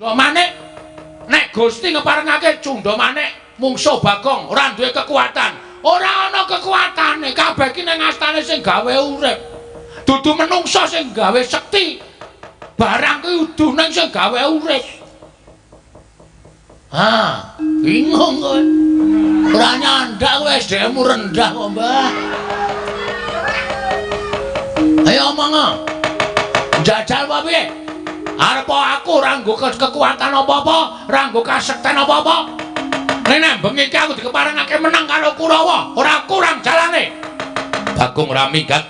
Manik nek Gusti ngeparengake Cunda Manik mungsuh Bagong ora duwe kekuatan. Ora ana kekuatane, kabeh ki ning astane sing gawe urip. Dudu menungsa sing gawe sekti. Barang ki udu ning sing gawe urip. Ha, bingung kowe. Ora nyandak kowe SDM-mu rendah kok, Mbah. Ayo omong. Jajal apa piye? Arep aku ora nggo kekuatan apa-apa, ora nggo kasekten apa-apa. Nek bengi iki aku dikeparengake menang karo Kurawa, ora kurang jalane. Bagong ora minggat.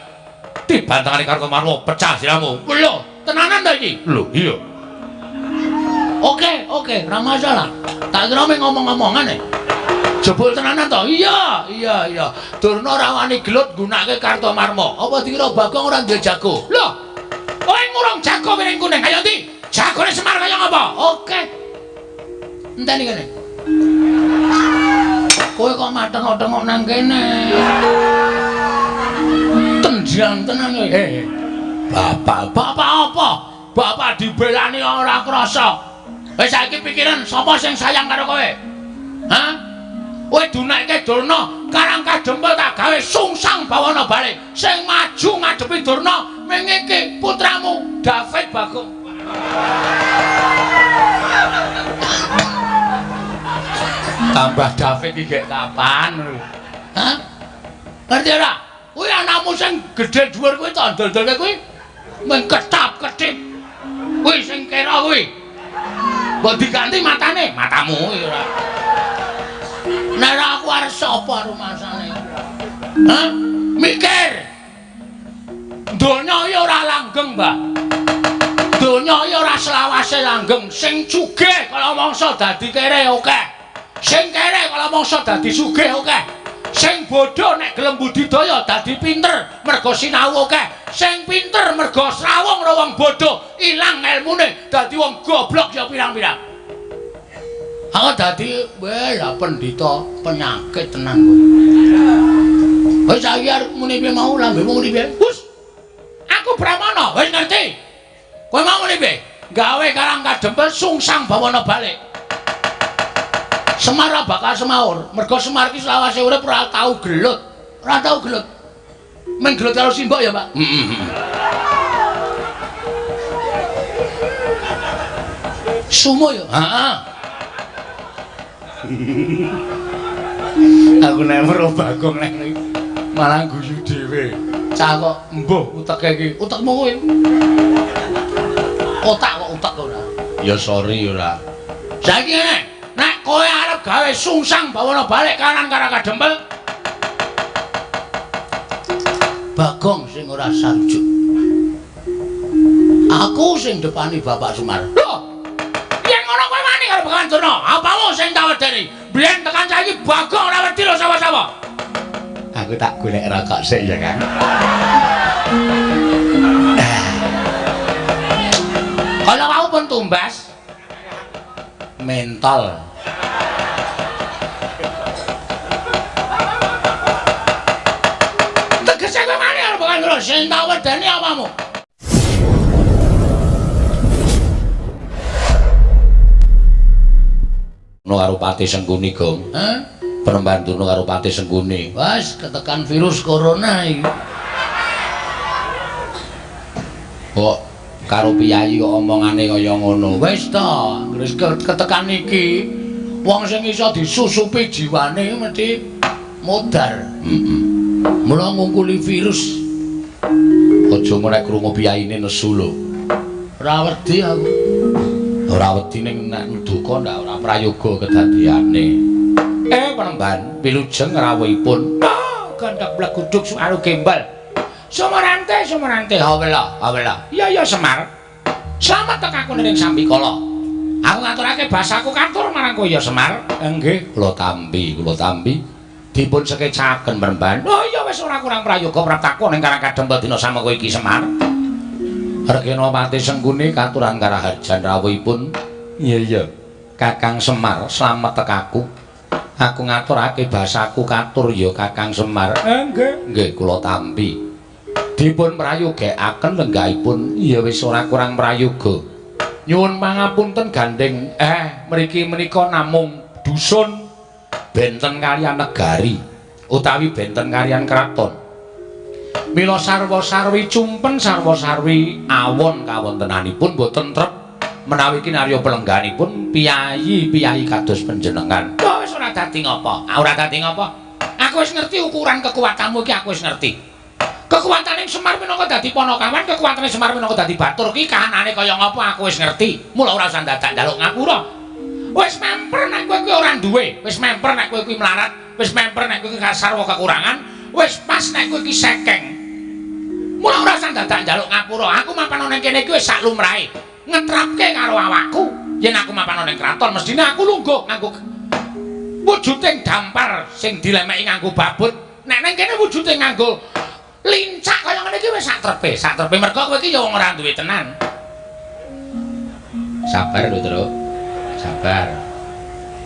Dibantangane karo Marwa pecah siramu. Lho, tenanan ta iki? Lho, iya. Oke, oke, ora masalah. Tak kira mung ngomong-ngomongan e. Jebul tenanan to? Iya, iya, iya. Durna ora wani gelut nggunakake Kartomarma. Apa dikira Bagong ora duwe jago? Lho, kowe ngurung jago piring kuning. Ayo ndi? Jagone Semar kaya ngapa? Oke. Enteni kene. Kowe kok mateng-tengok nang kene. Tenjang tenan kowe. Bapak, bapak apa? Bapak dibelani ora krasa. Wis saiki pikiran sapa sing sayang karo kowe? Hah? Kowe dunekke Durna, Karang Kadempel tak gawe sungsang bawana balik. Sing maju ngadepi Durna ming iki putramu David Bagong. Tambah David iki gek kapan? Hah? Ngerti ora? Kuwi anakmu sing gedhe dhuwur kuwi to ndol-ndolke kuwi mung ketap-ketip. Kuwi sing kira kuwi. Mbok diganti matane, matamu kuwi ora. Nek ora aku arep sapa rumasane? Hah? Mikir. Donya iki ora langgeng, Mbah. Donya iki ora selawase langgeng. Sing sugih kala mangsa dadi kere akeh. Sing kere kala mangsa dadi sugih akeh. Sing bodho nek gelem budidaya dadi pinter mergo sinau akeh. Sing pinter mergo srawung karo wong bodho ilang elmune dadi wong goblok ya pirang-pirang. Aku dadi weh lah pendhita penyakit tenan kowe. Wis saiki arep muni piye mau lambemu muni piye? Hus. Aku Brahmana, wis ngerti. Kowe mau muni piye? Gawe Karang Kadempel sungsang bawana balik. Semar ora bakal semaur, mergo Semar ki selawase urip ora tau gelut. Ora tau gelut. Men gelut karo simbok ya, Pak? Heeh. Sumo ya? Heeh. Aku nek weruh Bagong nek malah guyu dhewe. Cah kok mbuh uteke iki. Utekmu kowe. Otak kok utek ora. Ya sorry ora. Saiki ngene, nek kowe arep gawe sungsang bawana balik kanan Karang Kadempel, Bagong sing ora sarujuk. Aku sing depani Bapak Sumar. Lho, yen ngono kowe wani karo Begawan Durna, apamu sing tak wedeni? Biyen tekan saiki Bagong ora wedi lho sapa-sapa. Aku tak golek rokok sik ya, Kang. Kalau wau pun tumbas mentol. Tegese kowe wani karo Begawan Durna, sing tak wedeni apamu? No karo Pati Sengkuni, Gong. Hah? Penemban Durna karo Pati Sengkuni. Wes ketekan virus corona iki. Kok karo piyayi kok omongane kaya ngono. Wis to, wis ketekan iki wong sing iso disusupi jiwane mesti modar. Heeh. Mula ngungkuli virus. Aja nek krungu piyayine nesu lho. Ora wedi aku. Ora wedi ning nek duka ndak ora prayoga kedadiane. Penemban wilujeng rawuhipun. Gandhak bleguduk suaru gembal. Sumarante, Sumarante, hawela, hawela. Iya, iya Semar. Slamet tekaku ning sambikala. Aku ngaturake basaku katur marang kowe ya Semar. Nggih, kula tampi, kula tampi. Dipun sekecaken Penemban. Oh iya wis ora kurang prayoga praptaku ning Karang Kadempel dina samengko iki Semar. Regena Pati Sengkuni katuran karaharjan rawuhipun. Iya iya. Kakang Semar, slamet tekaku. Aku ngaturake basaku katur ya Kakang Semar. Nggih. Nggih, kula tampi. Dipun prayogekaken lenggahipun. Ya wis ora kurang prayoga. Nyuwun pangapunten gandeng, mriki menika namung dusun benten kaliyan negari utawi benten kaliyan kraton. Mila sarwa-sarwi cumpen, sarwa-sarwi awon kawontenanipun boten trep menawi kinarya pelengganipun piyayi-piyayi kados panjenengan. Oh, wis ora dadi ngapa? Ora dadi ngapa? Aku wis ngerti ukuran kekuatanmu iki, aku wis ngerti. Kekuatane Semar minangka dadi panakawan, kekuatane Semar minangka dadi batur ki kahanane kaya ngapa aku wis ngerti. Mula ora usah dadak njaluk ngapura. Wis memper nek kowe kuwi ora duwe, wis memper nek kowe kuwi melarat, wis memper nek kowe kuwi sarwa kekurangan, wis pas nek kowe iki sekeng. Mula ora usah dadak njaluk ngapura. Aku mapan ning kene iki wis sak lumrahe. Ngetrapke karo awakku. Yen aku mapan ning kraton mestine aku lungguh nganggo wujuding dampar sing dilemeki nganggo babut. Nek ning kene wujude nganggo lincak kaya ngene iki wis sak trepe, sak trepe mergo kowe iki ya wong ora duwe tenan. Sabar lho, Truk. Sabar.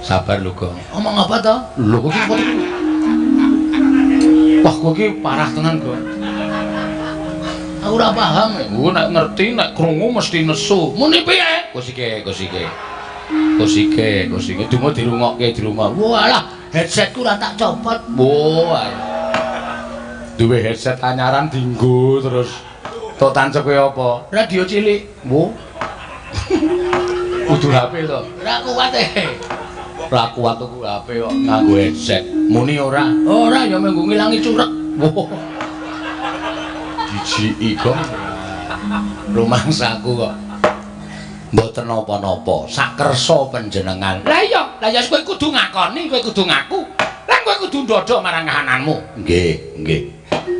Sabar lho, Gong. Omong apa to? Lho kok iki. Wah, kowe iki parah tenan, Gong. Aku ora paham. Oh, nek ngerti, nek krungu mesti nesu. Muni piye? Kusike, kusike. Kusike, kusike. Dungo dirungokke, dirungok. Walah, headsetku ora tak copot. Wah. Duwe headset anyaran dinggo terus. Tok tancep kowe apa? Radio cilik. Wo. Kudu HP to. Ora kuat e. Ora kuat tuku HP kok nganggo headset. Muni ora? Ora ya menggo ngilangi curek. Wo. Jijiki kok. Rumangsaku kok mboten napa-napa. Sakersa panjenengan. Lah iya, lah ya kowe kudu ngakoni, kowe kudu ngaku. Lan kowe kudu ndodho marang kahananmu. Nggih, nggih.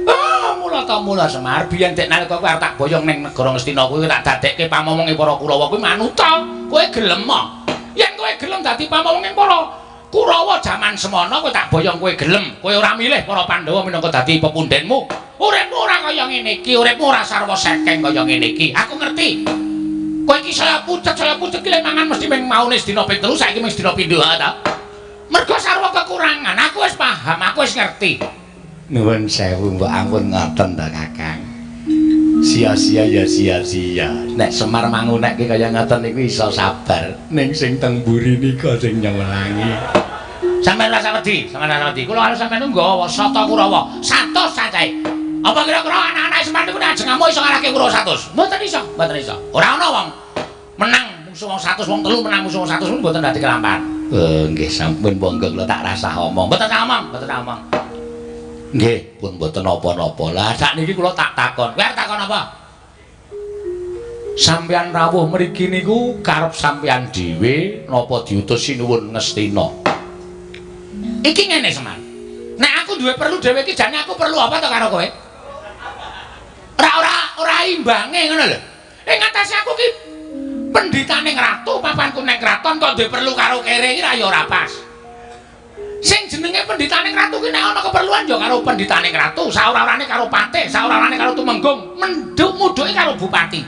Ah, mula ta mula Semar, biyen dek nalika kowe arep tak boyong ning negara Ngastina kuwi tak dadekke pamomonge para Kurawa kuwi manuta. Kowe gelem ah? Yen kowe gelem dadi pamomonge para Kurawa jaman semono kowe tak boyong kowe gelem. Kowe ora milih para Pandhawa minangka dadi pepundhenmu. Uripmu ora kaya ngene iki, uripmu ora sarwa sekeng kaya ngene iki. Aku ngerti. Kowe iki saya pucet ki lek mangan mesti mung maune sedina ping 3, saiki mung sedina pindho ta. Mergo sarwa kekurangan, aku wis paham, aku wis ngerti. Nuwun sewu mbok ampun ngoten ta, Kakang. Sia-sia ya sia-sia. Nek Semar mangunekke kaya ngoten niku iso sabar. Ning sing teng mburi nika sing nyemelangi. Sampeyan rasa wedi, sampeyan rasa wedi. Kula karo sampeyan nggawa sata Kurawa, 100 cacahe. Apa kira-kira anak-anak Semar niku nek ajeng ngamuk iso ngalahke Kurawa 100? Mboten iso, mboten iso. Ora ana wong menang musuh wong 100, wong telu menang musuh wong 100 mboten dadi kelampahan. Nggih sampun monggo kula tak rasah omong. Mboten tak omong, mboten tak omong. Nggih, pun mboten napa-napa. Lah sakniki kula tak takon. Kowe arep takon apa? Sampeyan rawuh mriki niku karep sampeyan dhewe napa diutus Sinuwun Ngastina? Iki ngene Semar. Nek aku duwe perlu dhewe iki jane aku perlu apa to karo kowe? Ora ora ora imbange ngono lho. Ing atase aku ki pendhitane ratu, papanku ning kraton kok duwe perlu karo kere iki ra ya ora pas. Sing jenenge pendhitane ratu ki nek ana keperluan ya karo pendhitane ratu, saora-orane karo patih, saora-orane karo tumenggung, menduk mudhuke karo bupati.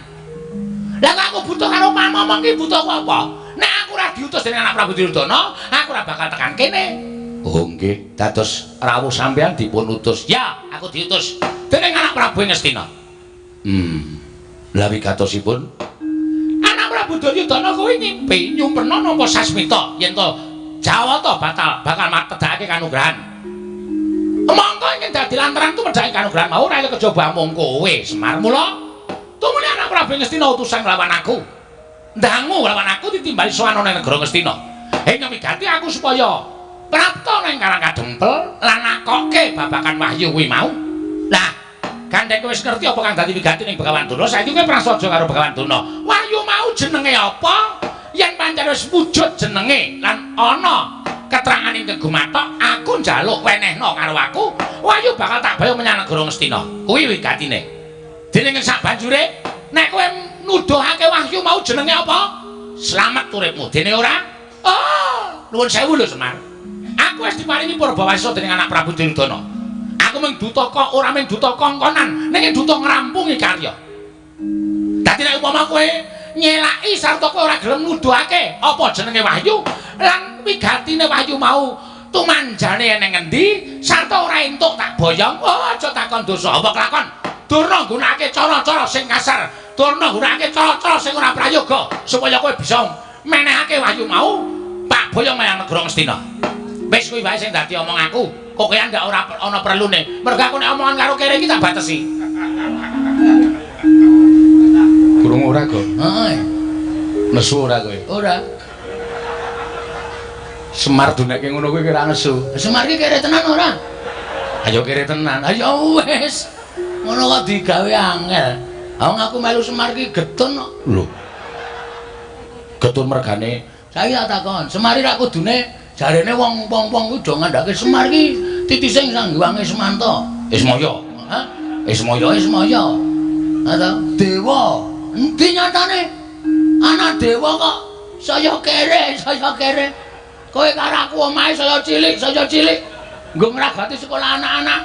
Lah kok aku butuh karo pamomong ki butuh apa? Nek aku ora diutus dening anak Prabu Duryudana, aku ora bakal tekan kene. Oh nggih, dados rawuh sampeyan dipun utus. Ya, aku diutus dening anak Prabu Ngastina. Lah wigatosipun anak Prabu Duryudana kuwi ngimpi nyumpena nampa sasmita yen to Jawata batal bakal matedhake kanugrahan. Mongko ingkang dadi lantaran tumedhake kanugrahan mau ora kejaba amung kowe, Semar. Mula tumune anak Prabu Ngastina utusan nglawan aku. Ndangu nglawan aku ditimbali sowan ana ning negara Ngastina. Ing wigati aku supaya prapta ning Karang Kadempel lan nakokke babagan wahyu kuwi mau. Lah, gandeng kowe wis ngerti apa kang dadi wigati ning Begawan Durna, saiki kowe prasaja karo Begawan Durna. Wahyu mau jenenge apa? Yen pancen wis wujud jenenge lan ana keterangan ingkang gumathok, aku njaluk wenehna karo aku, wahyu bakal tak bawa menyang negara Ngastina. Kuwi wigatine. Dening sak banjure, nek kowe nuduhake wahyu mau jenenge apa? Slamet uripmu. Dene ora? Oh, nuwun sewu lho Semar. Aku wis diparingi purbawasa dening anak Prabu Duryudana. Aku mung duta kok ora mung duta kongkonan, ning duta ngrampungi karya. Dadi nek upama kowe nyelaki sarta kowe ora gelem nuduhake apa jenenge wahyu lan wigatine wahyu mau tumanjane ning ngendi sarta ora entuk tak boyong, oh aja takon dosa apa kelakon. Durna nggunakake cara-cara sing kasar. Durna nggunakake cara-cara sing ora prayoga supaya kowe bisa menehake wahyu mau Pak Boyong mayang negara Ngastina. Wis kuwi wae sing dadi omong aku. Kok kowe ndak ora ana perlune. Mergo aku nek omongan karo kere iki tak batesi. Krungu ora, Go? Heeh. Nesu ora kowe? Ora. Semar dunekke ngono kuwi kira nesu. Semar iki kere tenan ora? Ayo kere tenan. Ayo wis. Ngono kok digawe angel. Wong aku melu Semar iki getun kok. Lho. Getun mergane. Saiki tak takon, Semar iki rak kudune jarene wong-wong kuwi do ngandhake Semar iki titise Sang Hyang Ismanta. Ismaya. Hah? Ismaya. Ismaya. Ha ta? Dewa. Endi nyatane? Anak dewa kok saya kere, saya kere. Kowe karo aku omahe saya cilik, saya cilik. Nggo ngragati sekolah anak-anak.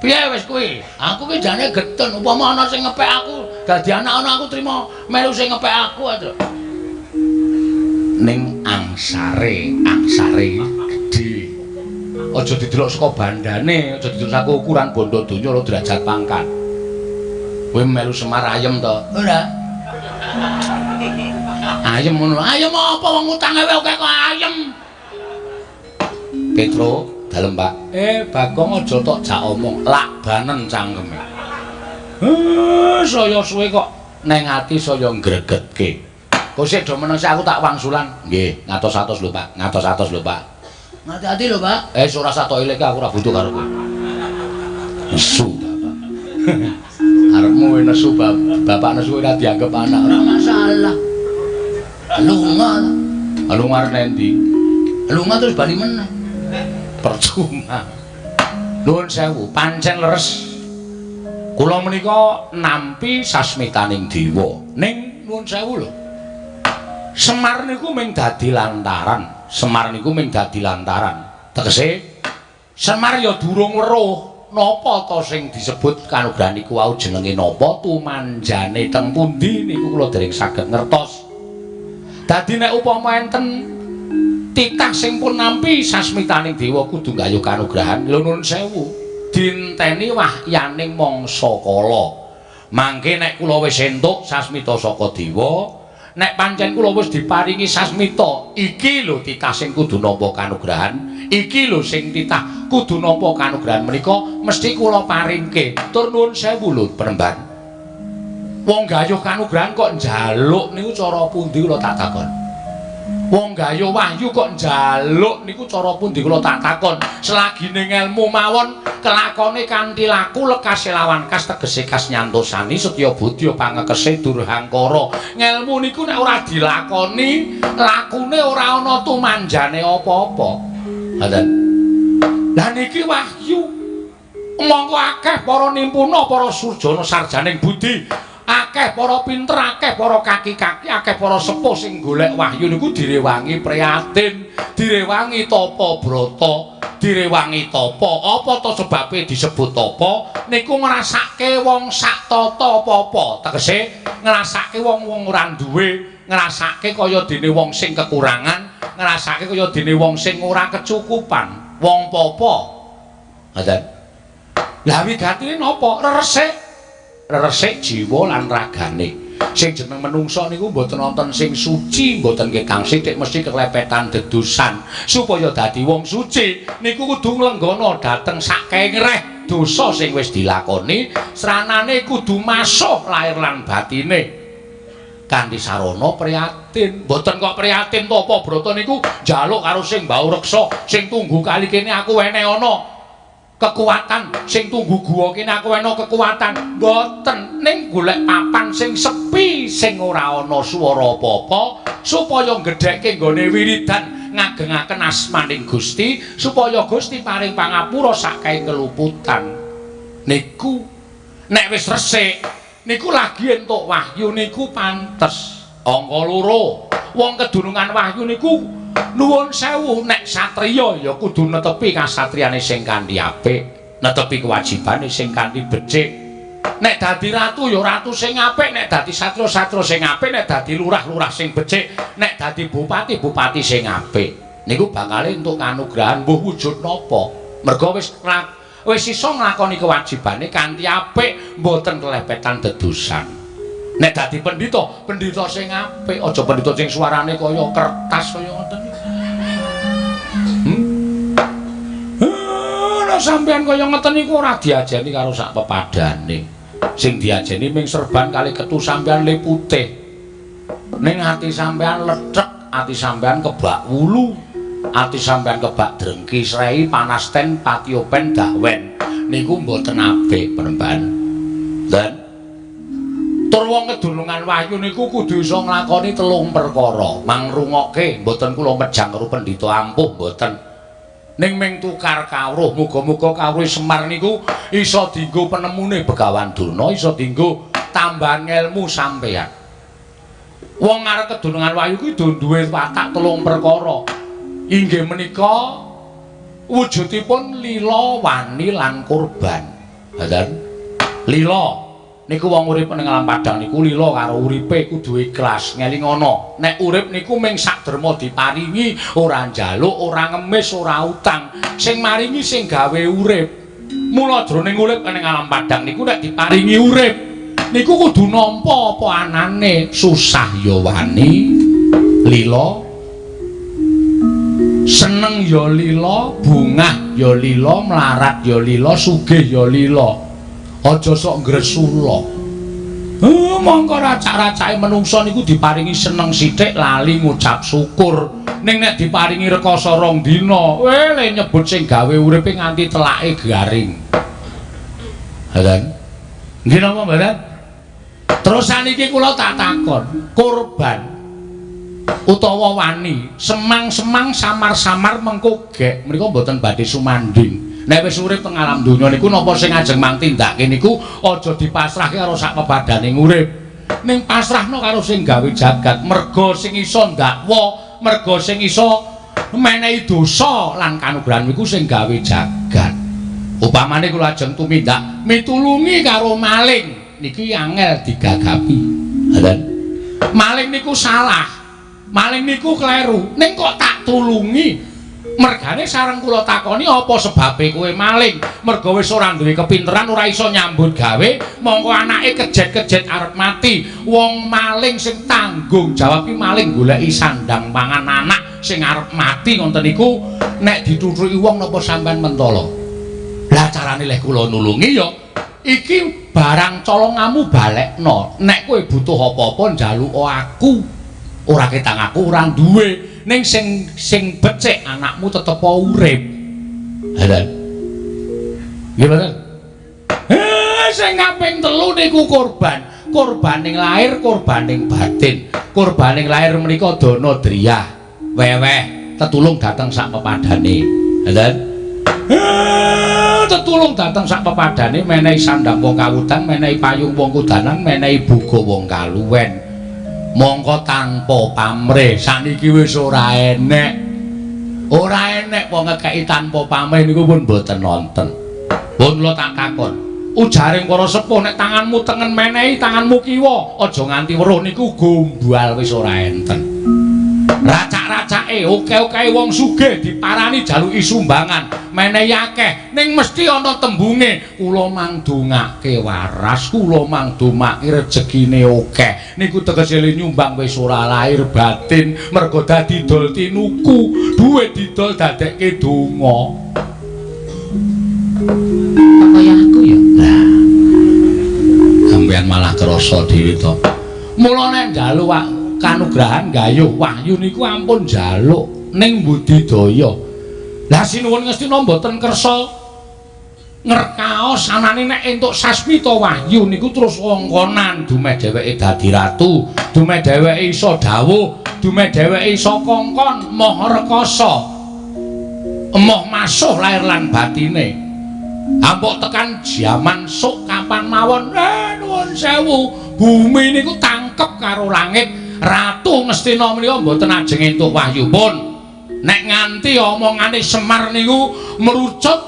Piye wis kuwi? Aku ki jane getun, upama ana sing ngepek aku, dadi anak ana aku trima melu sing ngepek aku aja. Ning angsare, angsare gedhe. Aja didelok saka bandane, aja didelok saka ukuran bondo donya lho derajat pangkat. Kowe melu Semar ayem to? Ora. Ayem ngono. Ayem apa wong utange wae akeh kok ayem. Petro, dalem Pak. Bagong aja tok jak omong, lakbanen cangkeme. Saya suwe kok neng ati saya ngregetke. Kok sik do meneng sik aku tak wangsulan. Nggih, ngatos-atos lho Pak, ngatos-atos lho Pak. Ngati-ati lho Pak. Ora usah tok ileke aku ora butuh karo kowe. Nesu bapak. Arepmu nesu bapak nesu ora dianggep anak. Ora masalah. Lunga. Lunga arep endi? Lunga terus bali meneh. Percuma. Nuwun sewu, pancen leres. Kula menika nampi sasmitaning dewa. Ning nuwun sewu lho. Semar niku mung dadi lantaran. Semar niku mung dadi lantaran. Tegese Semar ya durung weruh napa ta sing disebut kanugrahan niku wau jenenge napa tumanjane teng pundi niku kula dereng saged ngertos. Dadi nek upama enten titah sing pun nampi sasmitaning dewa kudu nggayuh kanugrahan. Lho nuwun sewu, dinteni wahyaning mangsa kala. Mangke nek kula wis entuk sasmita saka dewa, nek pancen kula wis diparingi sasmita, iki lho titah sing kudu nampa kanugrahan, iki lho sing titah kudu nampa kanugrahan menika mesti kula paringke. Tur nuwun sewu lho Penemban. Wong gayuh kanugrahan kok njaluk niku cara pundi kula tak takon. Wong gayuh wahyu kok njaluk niku cara pundi kula tak takon. Selagine ngelmu mawon kelakone kanthi laku lekase lawan kas tegese kas nyantosani setya budya pangekese durhangkara. Ngelmu niku nek ora dilakoni, lakune ora ana tumanjane apa-apa. Ngoten. Lah niki wahyu. Mongko akeh para nimpuna, para surjana sarjaning budi, akeh para pinter, akeh para kaki-kaki, akeh para sepuh sing golek wahyu niku direwangi prihatin, direwangi tapa brata, direwangi tapa. Apa to sebabe disebut tapa? Niku ngrasake wong sak tata apa-apa. Tegese ngrasake wong-wong ora duwe, ngrasake kaya dene wong sing kekurangan, ngrasake kaya dene wong sing ora kecukupan, wong popo. Ngoten. Lah wigatine napa? Reresik. Reresik jiwa lan ragane. Sing jeneng menungsa niku mboten wonten sing suci, mboten ketang sithik mesti kelepetan dedusan. Supaya dadi wong suci niku kudu nglenggana dhateng saking reh dosa sing wis dilakoni, sranane kudu masuh lahir lan batine. Kanthi sarana prihatin. Mboten kok prihatin tapa brata niku njaluk karo sing mbau reksa, sing tunggu kali kene aku wene ana kekuatan, sing tunggu guwa kene aku ana kekuatan. Mboten, ning golek papan sing sepi, sing ora ana swara apa-apa, supaya ngedhekke nggone wiridan ngagengaken asmaning Gusti, supaya Gusti paring pangapura saking keluputan. Niku nek wis resik niku lagi entuk wahyu niku pantes. Angka loro, wong kedunungan wahyu niku nuwun sewu, nek satriya ya kudu netepi kasatriyane sing kanthi apik, netepi kewajibane sing kanthi becik. Nek dadi ratu ya ratu sing apik, nek dadi satria satria sing apik, nek dadi lurah lurah sing becik, nek dadi bupati bupati sing apik. Niku bakale entuk kanugrahan mbuh wujud napa. Mergo wis iso nglakoni kewajibane kanthi apik, mboten kelepetan dedusan. Nek dadi pendhita, pendhita sing apik, aja pendhita sing suarane kaya kertas kaya ngoten niku. Nek sampean kaya ngoten niku ora diajeni karo sak pepadane. Sing diajeni ming serban kali ketu sampean le putih. Ning ati sampean lethek, ati sampean kebak wulu, ati sampean kebak drengki srei panasten patiopen dahwen. Niku mboten apik, Penemban. Dan tur wong kedunungan wahyu niku kudu iso nglakoni telung perkara. Mangrungokke mboten kula mejang karo pendhita ampuh mboten. Ning ming tukar kawruh, muga-muga kawruh Semar niku iso dienggo penemune Begawan Durna, iso dienggo tambahan ngelmu sampeyan. Wong arep kedunungan wahyu kuwi duwe watak telung perkara. Inggih menika wujudipun lila, wani lan kurban. Ngoten. Lila niku wong urip ning alam padang niku lila karo uripe kudu ikhlas, ngelingono. Nek urip niku ming sak derma diparingi, ora njaluk, ora ngemis, ora utang. Sing maringi sing gawe urip. Mula jroning urip ning alam padang niku nek diparingi urip niku kudu nampa apa anane, susah ya wani, lila, seneng ya lila, bungah ya lila, mlarat ya lila, sugih ya lila. Aja sok ngresula. Mongko racak-racake menungsa niku diparingi seneng sithik lali ngucap syukur. Ning nek diparingi rekoso rong dina, le nyebut sing gawe uripe nganti telake garing. Ngoten. Nggih napa mboten? Terus saniki kula tak takon, korban utawa wani, semang-semang samar-samar mengko gek menika mboten badhe sumandhing. Nek wis urip teng alam donya niku napa sing ajeng mang tindake niku aja dipasrahke karo sak pepadane urip. Ning pasrahno karo sing gawe jagat, merga sing iso ndakwa, merga sing iso menehi dosa lan kanugrahan niku sing gawe jagat. Upamane kula ajeng tumindak mitulungi karo maling niki angel digagapi. Ngoten. Maling niku salah. Maling niku kleru. Ning kok tak tulungi? Mergane sareng kula takoni apa sebabe kowe maling? Merga wis ora duwe kepinteran, ora iso nyambut gawe, mongko anake kejet-kejet arep mati. Wong maling sing tanggung jawab ki maling goleki sandang pangan anak sing arep mati ngoten niku nek dituthuki wong napa sampean mentala? Lah carane leh kula nulungi ya iki barang colongamu balekno. Nek kowe butuh apa-apa njaluk aku. Ora ketang aku ora duwe. Ning sing becik anakmu tetep urip. Lha. Nggih mboten? Sing kaping telu niku korban. Korbaning lahir, korbaning batin. Korbaning lahir menika dana driyah, weweh, tetulung dateng sak pepadane. Lha. Tetulung dateng sak pepadane menehi sandang wong kawudan, menehi payung wong kudanan, menehi buga wong kaluwen. Mongko tanpa pamrih saniki wis ora enek. Ora enek wong ngekeki tanpa pamrih niku pun mboten nonten. Pun kula tak takon. Ujaring para sepuh nek tanganmu tengen menehi tanganmu kiwa, aja nganti weruh niku gombal wis ora enten. Racak-racake oke-oke wong sugih diparani jaluki sumbangan, menehi akeh, ning mesti ana tembunge kula mangdongake waras, kula mangdomake rejekine akeh. Niku tegese nyumbang wis ora lahir batin, mergo dadi dol tinuku, duwe didol dadekke donga. Kaya aku ya. Lah. Sampeyan malah krasa dhewe to. Mula nek njaluk kanugrahan gayuh wahyu niku ampun njaluk ning budidaya. Lah sinuwun Ngastina mboten kersa ngrekaos anane nek entuk sasmita wahyu niku terus wongkonan dumeh dheweke dadi ratu, dumeh dheweke iso dawuh, dumeh dheweke iso kongkon moh rekasa, emoh masuh lahir lan batine. Ampuk tekan jaman sok kapan mawon, nuwun sewu, bumi niku tangkep karo langit. Ratu Ngastina menika mboten ajeng entuk wahyu pun. Nek nganti omongane Semar niku merucut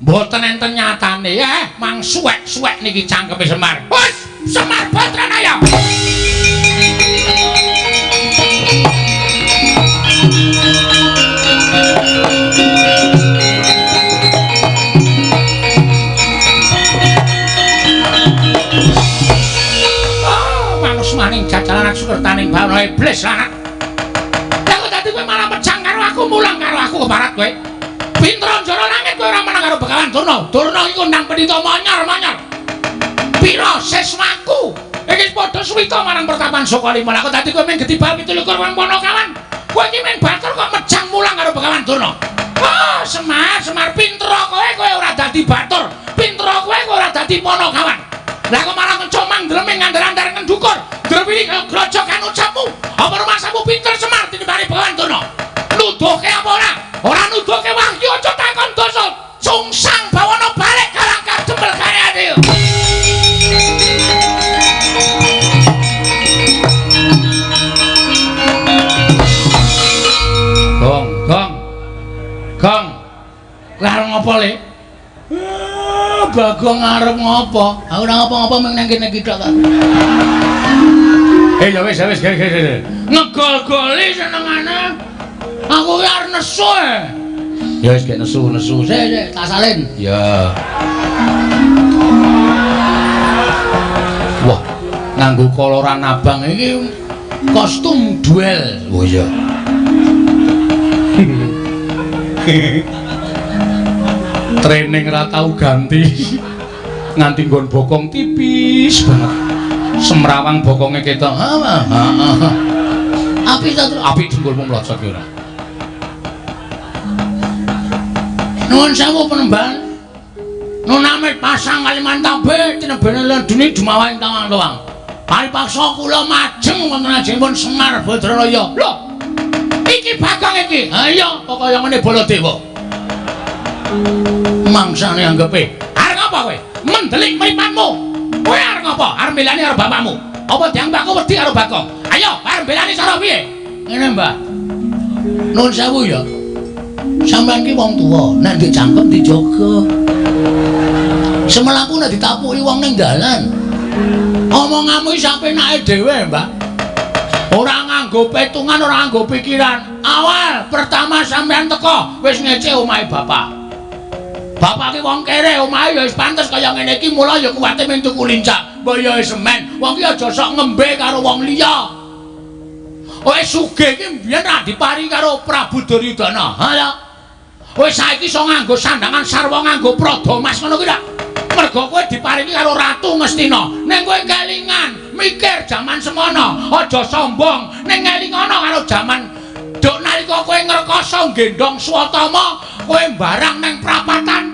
mboten enten nyatane, mang suwek-suwek niki cangkeme Semar. Wis, Semar Badranaya. mulang karo aku keparat kowe. Pinter njara langit kowe ora menang karo Begawan Durna. Durna iki kondang pendhita monyor-monyor. Pira siswaku? Iki padha suwita marang pertapan Sukalima. Lah kok dadi kowe mung getibal 27 wong Panakawan. Kowe iki mung batur kok mejang mulang karo Begawan Durna. Oh, Semar, Semar pinter kowe, kowe ora dadi batur. Pinter kowe, kowe ora dadi Panakawan. Lah kok malah ngecomang ndleming ngandar-andar ngendukur. Drewili kaya grojokan ucapmu. Apa rumasamu pinter Semar tinimbang Begawan Durna? Nuduhke apa ora? Ora nuduhke wahyu aja takon dosa. Sungsang bawana balik karang kadempel karyane. Gong, gong. Gong. Kowe arep ngopo, Le? Bagong arep ngopo? Aku ora ngopo-ngopo mung nang kene iki tok kok. Ya wis, wis, wis. Ngegol-goli senengane. Aku ki arep nesu. Ya wis gek nesu-nesu. Sik, sik, tak salin. Ya. Wah, nganggo koloran abang iki kostum duel. Oh iya. Training ra tau ganti. Nganti nggon bokong tipis banget. Semrawang bokonge ketok. Heeh, heeh. Apik ta, apik dengkulmu mlocot ki ora. Nuwun sewu penemban. Nunamit pasang Kalimantan tinebene ledune dumawaing tawang-tawang. Paripaksa kula majeng wonten ajengipun Semar Badralaya. Lho. Iki Bagong iki. Ha iya, kok kaya ngene Baladewa. Mangsane anggepe. Arep ngapa kowe? Mendelik mripatmu. Kowe arep ngapa? Arep mbelani karo bapakmu. Apa dianggap aku wedi karo Bagong? Ayo, arep mbelani cara piye? Ngene, Mbah. Nuwun sewu ya. Sampeyan ki wong tuwa, nek ndek cangkem dijaga. Semelaku nek ditapuki wong ning dalan. Omonganmu iki sapenake dhewe, Mbah. Ora nganggo petungan, ora nganggo pikiran. Awal pertama sampeyan teko wis ngece omahe bapak. Bapak ki wong kere, omahe ya wis pantes kaya ngene iki, mula ya kuwate mung tuku lincak. Mbok ya wis semen, wong ki aja sok ngembe karo wong liya. Wis sugih iki mbiyen ra diparingi karo Prabu Duryudana. Ha ya. Wis saiki iso nganggo sandangan sarwa nganggo prada mas ngono kuwi ta. Mergo kowe diparingi karo Ratu Ngastina. Ning kowe kelingan, mikir jaman semono, aja sombong. Ning ngelingono karo jaman duk nalika kowe ngrekoso nggendhong Swatama, kowe mbarang ning prapatan.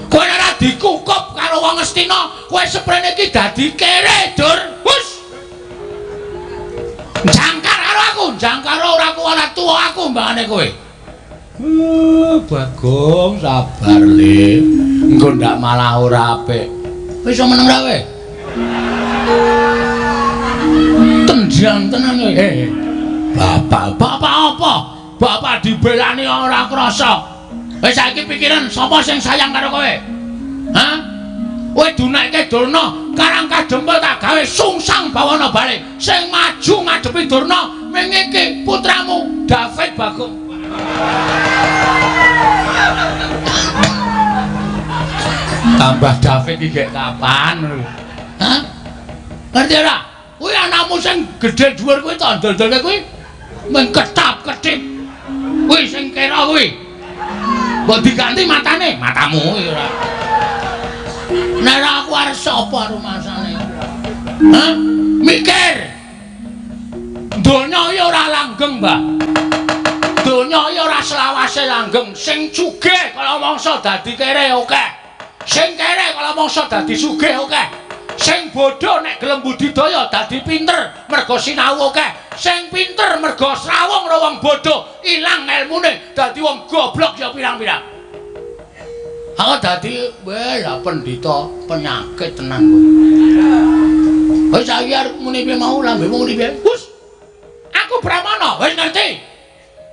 Kowe ora dikukup karo wong Ngastina, kowe seprene iki dadi kere, Dur. Hus. Jangkar karo aku, jangkar ora kuwi tuwa aku mbangane kowe. Bagong sabar le. Engko ndak malah ora apik. Wis iso meneng ra kowe? Tenjang tenan kowe. Bapak, bapak apa? Bapak dibelani ora krasa. Wis saiki pikiran sapa sing sayang karo kowe? Hah? Kowe dunekke Durna, karang kadempel tak gawe sungsang bawana balik. Sing maju ngadepi Durna ming iki putramu David Bagong. Tambah David iki gek kapan? Hah? Ngerti ora? Kuwi anakmu sing gedhe dhuwur kuwi to ndol-ndolke kuwi mung ketap-ketip. Kuwi sing kira kuwi. Mbok diganti matane, matamu kuwi ora. Nek ora aku arep sapa rumasane? Hah? Mikir. Donya iki ora langgeng, Mbah. Donya iki ora selawase langgeng. Sing sugih kala mangsa dadi kere akeh. Sing kere kala mangsa dadi sugih akeh. Sing bodho nek gelem budidaya dadi pinter mergo sinau akeh. Sing pinter mergo srawung karo wong bodho ilang elmune dadi wong goblok ya pirang-pirang. Aku dadi weh lah pendhita penyakit tenan kowe. Wis saiki arep muni piye mau lambemu muni piye? Hus. Aku Brahmana, wis ngerti.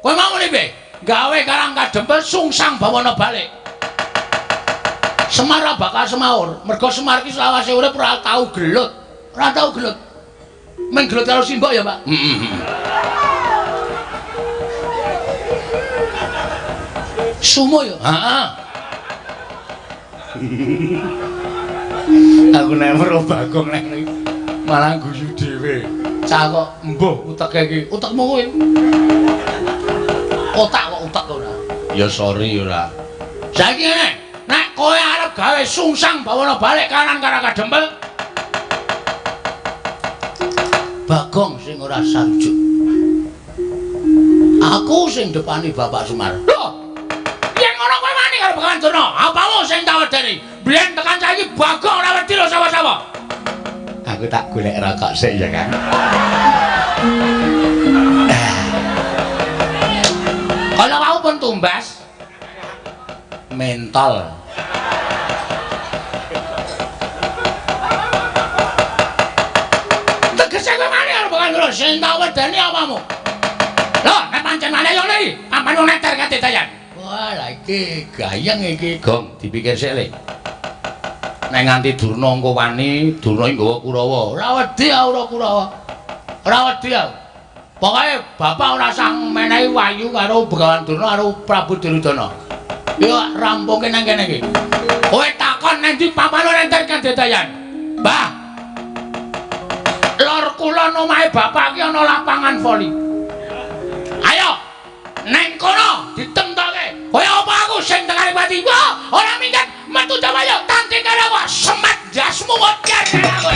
Kowe mau muni piye? Gawe karang kadempel sungsang bawana balik. Semar ora bakal semaur, mergo Semar iki selawase urip ora tau gelut. Ora tau gelut. Mung gelut karo simbok ya, Pak. Heeh. Sumo ya? Heeh. Aku nek weruh Bagong nek malah guyu dhewe. Cah kok mbuh uteke iki. Utekmu kowe. Otak kok utek ora. Ya sorry ora. Saiki ngene, nek kowe arep gawe sungsang bawana balik kanan Karang Kadempel. Bagong sing ora sarujuk. Aku sing depani Bapak Sumar. Lho. Yen ngono kowe wani karo Begawan Durna, apamu sing tak wedeni? Biyen tekan saiki Bagong ora wedi lho sapa-sapa. Aku tak golek rokok sik ya, Kang. Kalau wau pun tumbas mentol. Tegese kowe wani karo Begawan Durna, sing tak wedeni apamu? Lho, nek pancen wani yo ngene, ampan wong neter kadedayan. Wah, lha iki gayeng iki, Gong, dipikir sik le. Nek nganti Durna engko wani, Durna iki nggawa Kurawa. Ora wedi aku ora Kurawa. Ora wedi aku. Pokoke bapak ora usah menehi wayu karo Begawan Durna karo Prabu Duryudana. Yo rampungke nang kene iki. Kowe takon nang ndi papan ora enter kadedayan. Mbah. Lor kulon omahe bapak iki ana lapangan voli. Ayo neng kono ditemtoke. Kaya apa aku sing tekane pati? Wah, ora minggat metu dawayo tanding karo aku semat jasmu modar karo aku.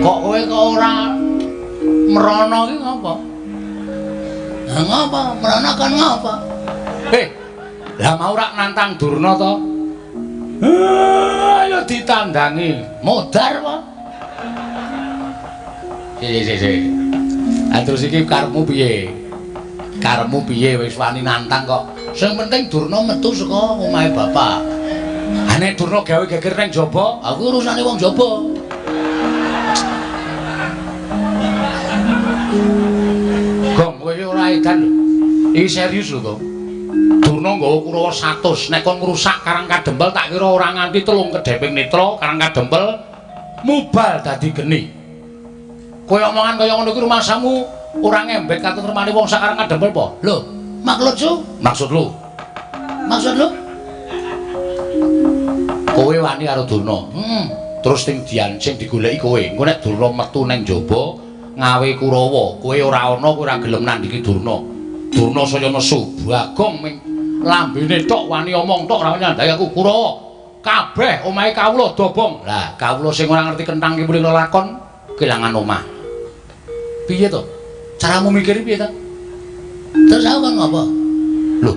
Kok kowe kok ora mrono iki ngapa? Lah ngapa? Mrono kon ngapa? Lah mau rak nantang Durna to? Ayo ditandangi. Modar apa? Si. Ah terus iki karepmu piye? Karepmu piye wis wani nantang kok. Sing penting Durna metu saka omahe bapak. Ha nek Durna gawe geger nang jaba, aku urusane wong jaba. Gong, kowe iki ora edan lho. Iki serius lho, Gong. Durna nggawa Kurawa 100, nek kon ngrusak Karang Kadempel tak kira ora nganti 3 kedheping netra Karang Kadempel mubal dadi geni. Kowe omongan kaya ngono kuwi rumasamu ora ngembek katentremane wong sak Karang Kadempel apa? Lho, maksud lu? Maksud lu? Maksud lu? Kowe wani karo Durna. Terus sing diancing digoleki kowe. Engko nek Durna metu nang jaba ngawe Kurawa, kowe ora ana, kowe ora gelem nandhingi Durna. Durna saya nesu, Bagong ming lambene tok wani omong tok ora nyandhaki aku Kurawa. Kabeh omahe kawula dobong. Lah, kawula sing ora ngerti kenthang ki muni lelakon kelangan omah. Piye to? Caramu mikir piye ta? Terus aku kon ngopo? Lho,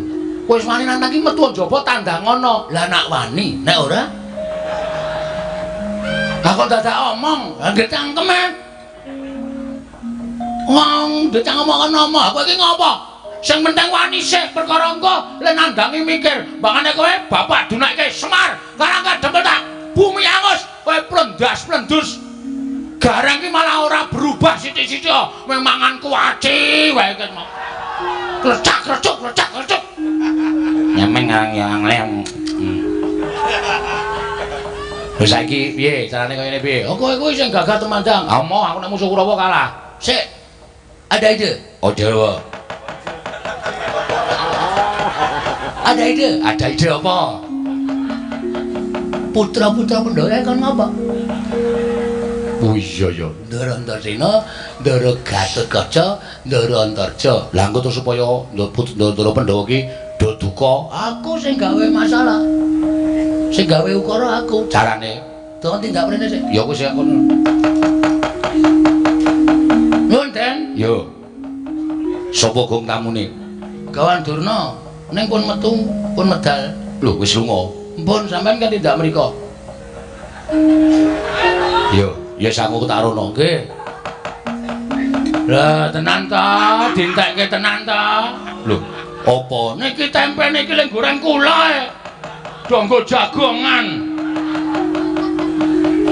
kowe wis wani nantang ki metu njaba tandang ngono. Lah nak wani, nek ora? Lah kok dadak omong, lah nggih cangkeme. Wong ndek ngomong ngomong, aku iki ngopo? Sing penting wani sik perkara engko le nandangi mikir. Mbangane kowe bapak dunake Semar, Karang Kadempel tak bumi angus, kowe plendas-plendus. Gareng ki malah ora berubah sithik-sithik, mung mangan kuaci wae iki mau. Klecak-klecuk, klecak-klecuk. Nyemen ngarang yang lem. Wis saiki piye carane kaya ngene piye? Oh kowe kuwi sing gagah temandang. Ah moh aku nek musuh Kurawa kalah. Sik. Ada ide? Oh Jawa. Ada ide? Ada ide apa? Putra-putra Pandhawa kon ngapa? Oh iya ya. Ndara Antarsena, Ndara Gatotkaca, Ndara Antarja. Lah engko terus supaya Ndara Pandhawa ki do duka, aku sing gawe masalah. Sing gawe ukara aku. Carane? Tolong tindak mrene sik. Ya wis aku. Nuwun, Den. Yo. Sapa gong tamune? Gawan Durna. Ning pun metu, pun medal. Lho, wis lunga. Mpun sampean kan tindak mriko. Yo, ya aku tak rono. Nggih. Lah tenan ta, dintekke tenan ta. Lho, apa niki tempe niki lek goreng kula e. Donggo jagongan.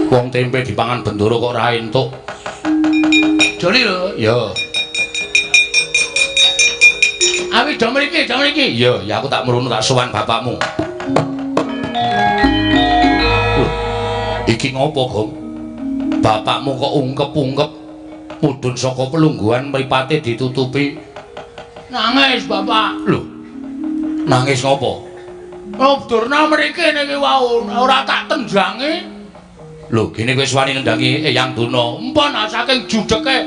Wong tempe dipangan bendoro kok ora entuk. Joli lho. Yo. Awi do mriki, do mriki. Yo, ya aku tak mrono tak sowan bapakmu. Lho, iki ngopo, Gong? Bapakmu kok ungkep-ungkep? Mudhun saka pelungguhan mripate ditutupi. Nangis, Bapak. Lho. Nangis ngopo? Oh, Durna mriki niki wau ora tak tendangi. Lho, gene kowe wani nendangi Eyang Durna. Empun saking judeke.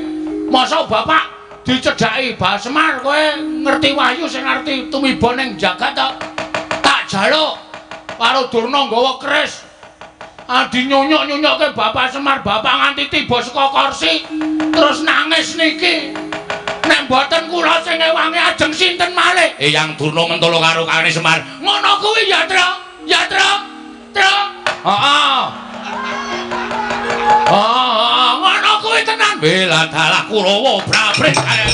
Mosok Bapak dicedhaki Bah Semar kowe ngerti wahyu sing ngerti tumiba ning jagat to. Tak jaluk karo Durna nggawa keris. Adi nyonyok-nyonyokke Bapak Semar, Bapak nganti tiba saka kursi terus nangis niki. Nek mboten kula sing ngewangi ajeng sinten malih? Eyang Durna mentolo karo kakane Semar. Ngono kuwi ya, Tru. Ya, Tru. Tru. Heeh. Heeh, ngono kuwi tenan. Bela dalah Kurawa brabret kae.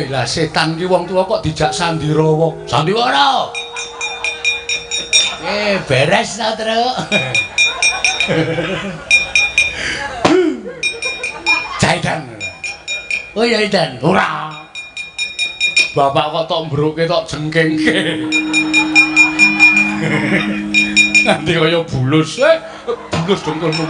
Lah setan ki wong tuwa kok dijak sandirawa. Sandiwara. Beres ta, Tru. Caidan. Oh ya, Idan. Ora. Bapak kok tok mbruke tok jengkengke. Nganti kaya bulus. Bulus dongkolmu.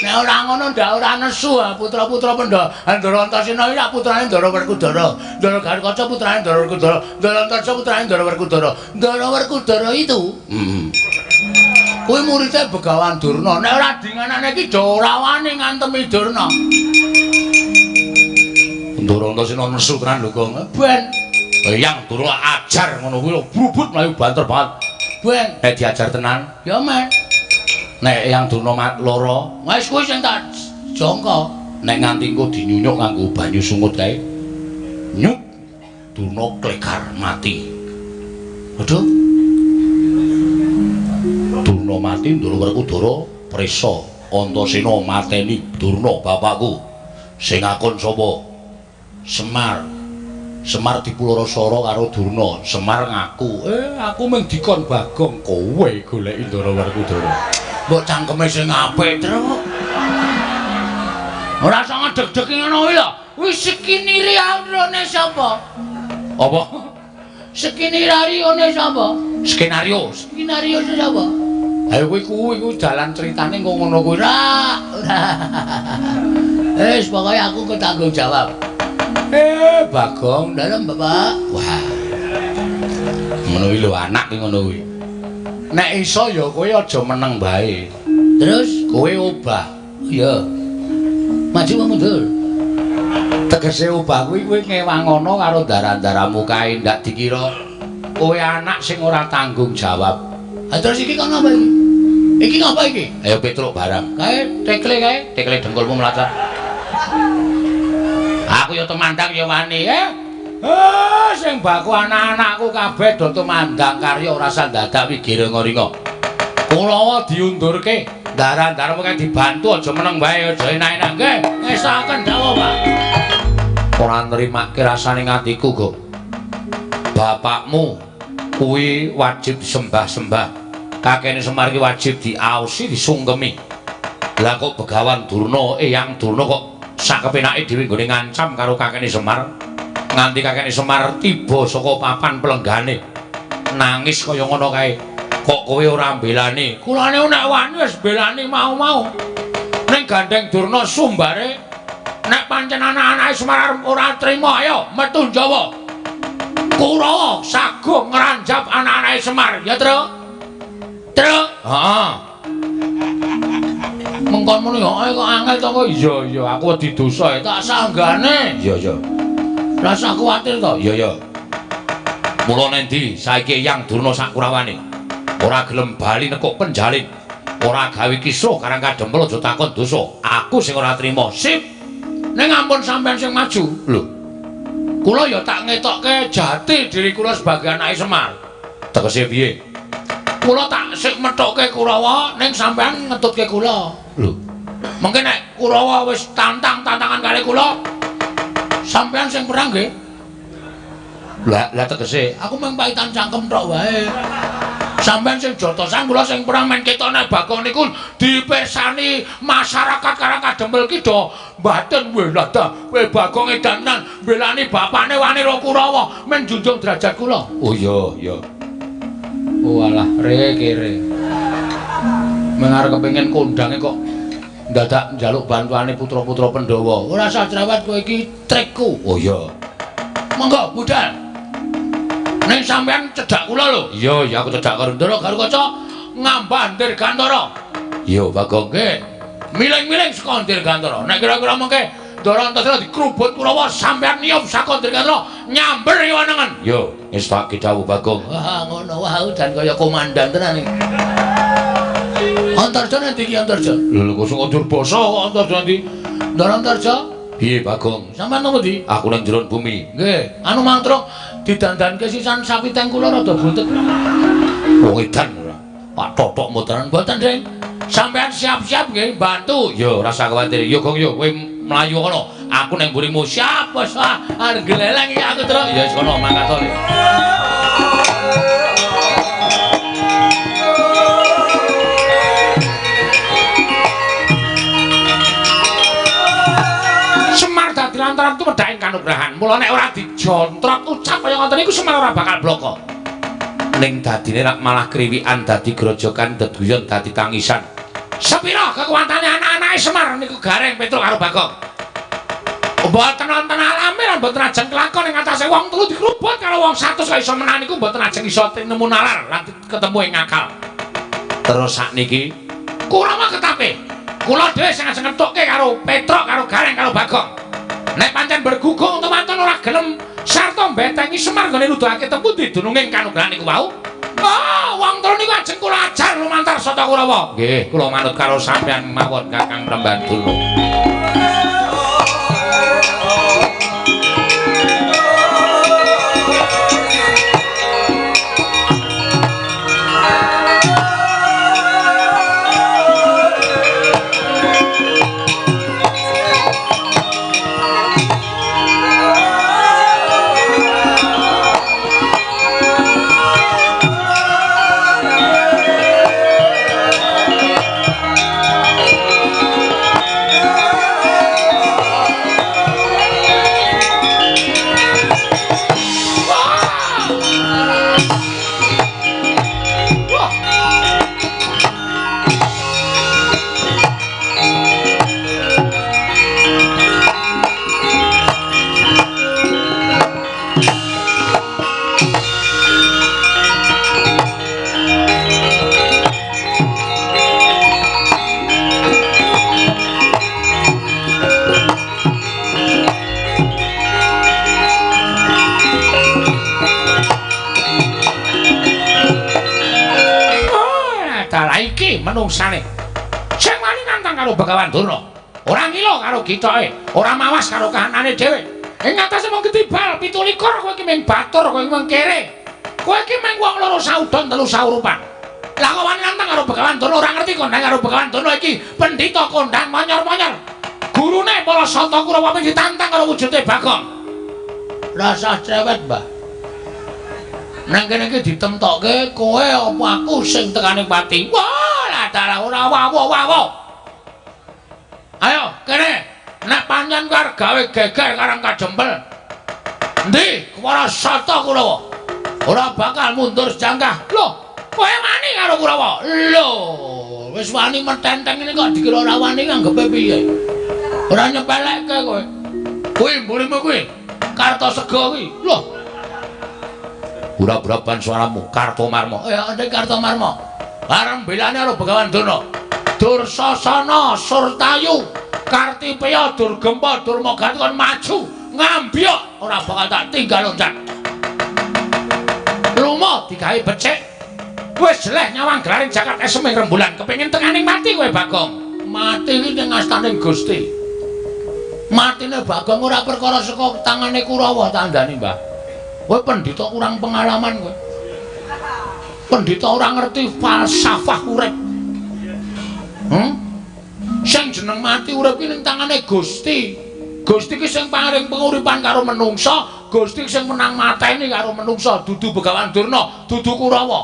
Nek ora ngono ndak ora nesu putra-putra Pandhawa. Ndara Antasena iki putrane Ndara Werkudara. Ndara Garukaca putrane Ndara Werkudara. Ndara Antarja putrane Ndara Werkudara. Ndara Werkudara itu kuwi muridé Begawan Durna. Nek ora dinganane iki do ora wani ngantemi Durna. Ndara Antasena nesu tenan lho, Gong. Ben Eyang Durna ajar ngono kuwi brubut mlayu banter banget. Ben nek diajar tenan ya men. Nek Eyang Durna lara, wis kuwi sing tak jangka. Nek nganti engko dinyunyuk nganggo banyu sungut kae. Nyuk Durna klegar mati. Waduh. Durna mati, Ndara Werkudara prisa. Antasena mateni Durna bapakku. Sing akon sapa? Semar. Semar dipulara-sara karo Durna. Semar ngaku, aku mung dikon Bagong, kowe goleki Ndara Werkudara. Mbok cangkeme sing apik, Tru. Ora usah ngedeg-deg ngono kuwi lho. Wis skenario sapa? Apa? Skenario sapa? Skenario. Skenario sapa? Ayo kuwi kuwi iku dalan critane kok ngono kuwi. Ora. Wis pokoke aku ketanggung jawab. Bagong dalem Bapak. Wah. Ngono kuwi lho anak ki ngono kuwi. Nek iso ya kowe aja meneng bae. Terus kowe obah. Iya. Maju apa mundur? Tegese obah kuwi kowe ngewangono karo darah-darahmu kae ndak dikira kowe anak sing ora tanggung jawab. Ha terus iki kok ngapa iki? Iki ngapa iki? Ayo Petruk barang. Kae tekle kae, tekle dengkulmu mlacak. Aku ya tumandang ya wani, Sing baku anak-anakku kabeh do tumandang karya ora sandadak wigiringa-ringa. Kulawa diundurke, daran-daran kae dibantu aja meneng wae, aja enak-enak nggih. Ngesaken dawuh, Pak. Ora nrimake rasane atiku, Gong. Bapakmu kuwi wajib disembah-sembah. Kakene Semar ki wajib diaosi, disungkemi. Lah kok Begawan Durna, Eyang Durna kok sakepenake dhewe nggone ngancam karo kakene Semar. Nganti kakene Semar tiba saka papan pelenggane. Nangis kaya ngono kae. Kok kowe ora mbelani? Kulane nek wani wis mbelani mau-mau. Ning gandeng Durna sumbare nek pancen anak-anake Semar ora trima, ayo metu Jawa. Kurawa sago ngranjap anak-anake Semar, ya, Tru? Tru? Heeh. Mengkon muni kok angel to kok. Iya, iya, aku wedi dosa. Tak sanggane. Iya, iya. Rasa kuwatir to? Iya, iya. Mula nendi saiki Eyang Durna sak kurawane ora gelem bali nekuk penjalin, ora gawe kisruh karang kadempel aja takon dosa. Aku sing ora trima. Sip. Ning ampun sampean sing maju. Lho. Kula ya tak ngetokke jati diri kula sebagai anake Semar. Tegese piye? Kula tak sik methokke Kurawa ning sampean ngetutke kula. Lho. Mengke nek Kurawa wis tantang-tantangan kali kula, sampean sing perang nggih. Lah, lah tegese aku mung paitan cangkem tok wae. Sampeyan sing jotosan kula sing perang men ketone Bagong niku dipirsani masyarakat Karang Kadempel ki do mbaten weh lah ta kowe Bagong edan tenan mbelani bapane wani ro Kurawa men junjung derajat kula. Oh iya iya. Oh alah re kere. Mengarep kepengin kondange kok ndadak njaluk bantuane putra-putra Pandhawa. Ora usah cerewet kowe iki trikku. Oh iya. Monggo budal. Ning sampean cedhak kula lho. Iya, ya aku cedhak karo Ndara Garukaca ngambah Dirgantara. Iya, Bagong nggih. Miling-miling saka Dirgantara. Nek kira-kira mengke Ndara Antasena dikrubut Kurawa sampean niyup saka Dirgantara nyamber kiwa nengen. Iya, wis tak kidhawuh Bagong. Wah, ngono wae jan kaya komandan tenan iki. Antarja nanti iki Antarja. Lho kok sing Durbasa kok Antarja nanti. Ndara Antarja? Piye Bagong? Sampeyan nang ndi? Aku nang jero bumi. Nggih, anu mantra didandanke sisan sapi teng kula rada buntet. Wong edan ora. Pak totok mboten mboten, Ding. Sampeyan siap-siap nggih bantu. Ya ora usah kuwatir. Ya Gong ya kowe mlayu kono. Aku nang mburimu. Siap wis ah arep gleleng iki aku terus. Ya wis kono mangkat to. Semar dadi lantaran tumedhaking kanugrahan. Mula nek ora dijontrot ucap kaya ngoten niku Semar ora bakal bloko. Ning dadine rak malah kriwikan dadi grojokan deduyon dadi tangisan. Sepira kekuatane anak-anake Semar niku Gareng Petruk karo Bagong. Mboten wonten alame lan mboten ajeng kelakon ing atase wong telu dikrubut karo wong 100 kok iso menang niku mboten ajeng iso nemu nalar lan ketemu ing akal. Terus sakniki Kurawa ketape. Kula dhewe sing ajeng ngethukke karo Petruk karo Gareng karo Bagong. Nek pancen bergugung temanten ora gelem sarta mbetengi Semar nggone nuduhake tepundi dununging kanugrahan niku wau. Oh, wong telu niku ajeng kula ajar lumantar Sata Kurawa. Nggih, kula manut karo sampeyan mawon Kakang Prembadurna. Menungsane sing wani nantang karo Begawan Durna ora ngilo karo gitoke, ora mawas karo kahanane dhewe. Ing atase mung ketibal 27 kowe iki mung batur, kowe iki mung kere, kowe iki mung wong loro saudon telu saurupan. Lah kok wani nantang karo Begawan Durna ora ngerti kondang karo Begawan Durna iki pendhita kondang monyor-monyor. Gurune para Sata Kurawa ditantang karo wujude Bagong. Rasah cewek, Mbah. Nang kene iki ditemtokke kowe apa aku sing tekane pati. Wah, lah dalah ora wawo-wawo. Ayo kene, nek pancen arep gawe geger Karang Kadempel. Endi para Sata Kurawa? Ora bakal mundur sejangkah. Lho, kowe wani karo Kurawa? Lho, wis wani metenteng ini kok dikira ora wani nganggepe piye? Ora nyepelekke kowe. Kuwi mburimu kuwi. Kartosega kuwi. Lho. Ura-uraban suaramu Kartomarma. Ya andhe Kartomarma. Arep mbelani karo Begawan Durna. Dursasana Surtayu Kartipeya Durgempa Durmagati kon maju ngambyok ora bakal tak tinggal loncat. Lumo digawe becik. Wis jeleh nyawang gelaring jagat esem ing rembulan kepengin tekaning mati kowe Bagong. Mati iki ning astaning Gusti. Matine Bagong ora perkara saka tangane Kurawa tandani, Mbah. Kowe pendhita kurang pengalaman kowe. Pendhita ora ngerti falsafah urip. Sing jeneng mati urip ki ning tangane Gusti. Gusti ki sing paring penguripan karo menungsa, Gusti sing menang mateni karo menungsa, dudu Begawan Durna, dudu Kurawa.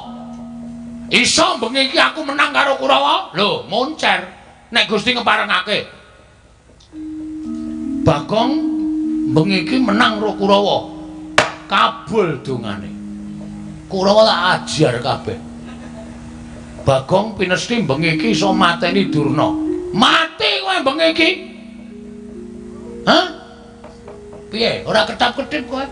Iso bengi iki aku menang karo Kurawa? Lho, moncer. Nek Gusti ngeparengake. Bagong bengi iki menang karo Kurawa. Kabul dongane. Kurawa tak ajar kabeh. Bagong pinesti bengi iki iso mateni Durna. Mati kowe bengi iki. Hah? Piye? Ora ketap-ketip kowe?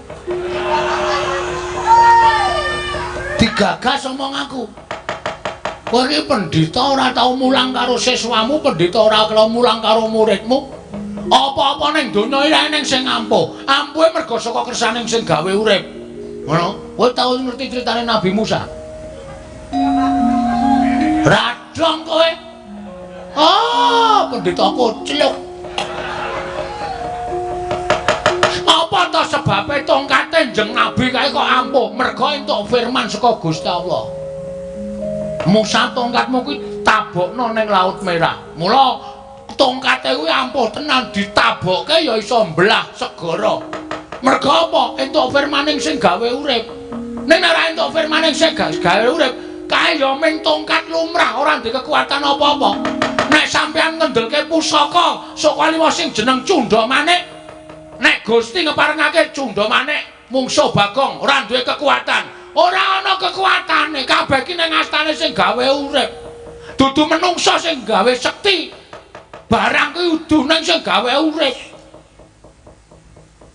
Digagas omong aku. Kowe iki pendhita ora tau mulang karo siswamu, pendhita ora tau mulang karo muridmu. Apa-apa ning donya iki eneng sing ampuh. Ampuhe mergo saka kersaning sing gawe urip. Ngono? Kowe tau ngerti critane Nabi Musa? Radong kowe. Ah, pendhita kocluk. Apa ta sebabe tongkate Kanjeng Nabi kae kok ampuh? Mergo entuk firman saka Gusti Allah. Musa tongkatmu kuwi tabokno ning Laut Merah. Mula tongkate kuwi ampuh tenan, ditabokke ya iso mbelah segara. Mergo apa? Entuk firmaning sing gawe urip. Ning nek ora entuk firmaning sing gawe urip, kae ya ming tongkat lumrah, ora ndek kekuatan apa-apa. Nek sampeyan ngendelke pusaka saka liwa sing jeneng Cunda Manik, nek Gusti ngeparengake Cunda Manik mungsuh Bagong ora duwe kekuatan. Ora ana kekuatane, kabeh iki ning astane sing gawe urip. Dudu menungsa sing gawe sekti. Barang kuwi udu ning sing gawe urip.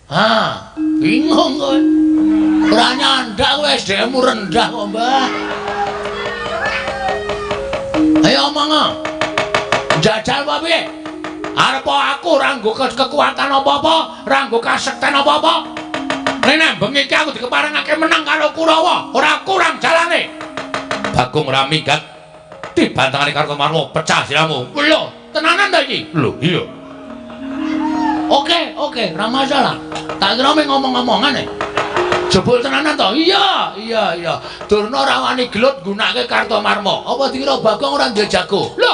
Ha, bingung kowe. Ora nyandak kowe, SDM-mu rendah kok, Mbah. Ayo omong. Jajal apa piye? Arep aku ora nggo kekuatan apa-apa, ora nggo kasekten apa-apa. Nek bengi iki aku dikeparengake menang karo Kurawa, ora kurang jalane. Bagong ora minggat dibantangane karo Marwa, pecah siramu. Lho, tenanan ta iki? Lho, iya. Oke, oke, ora masalah. Tak kira mung ngomong-ngomongan e. Jebul tenanan to? Iya, iya, iya. Durna ora wani gelut nggunakake Kartomarma. Apa dikira Bagong ora duwe jago? Lho,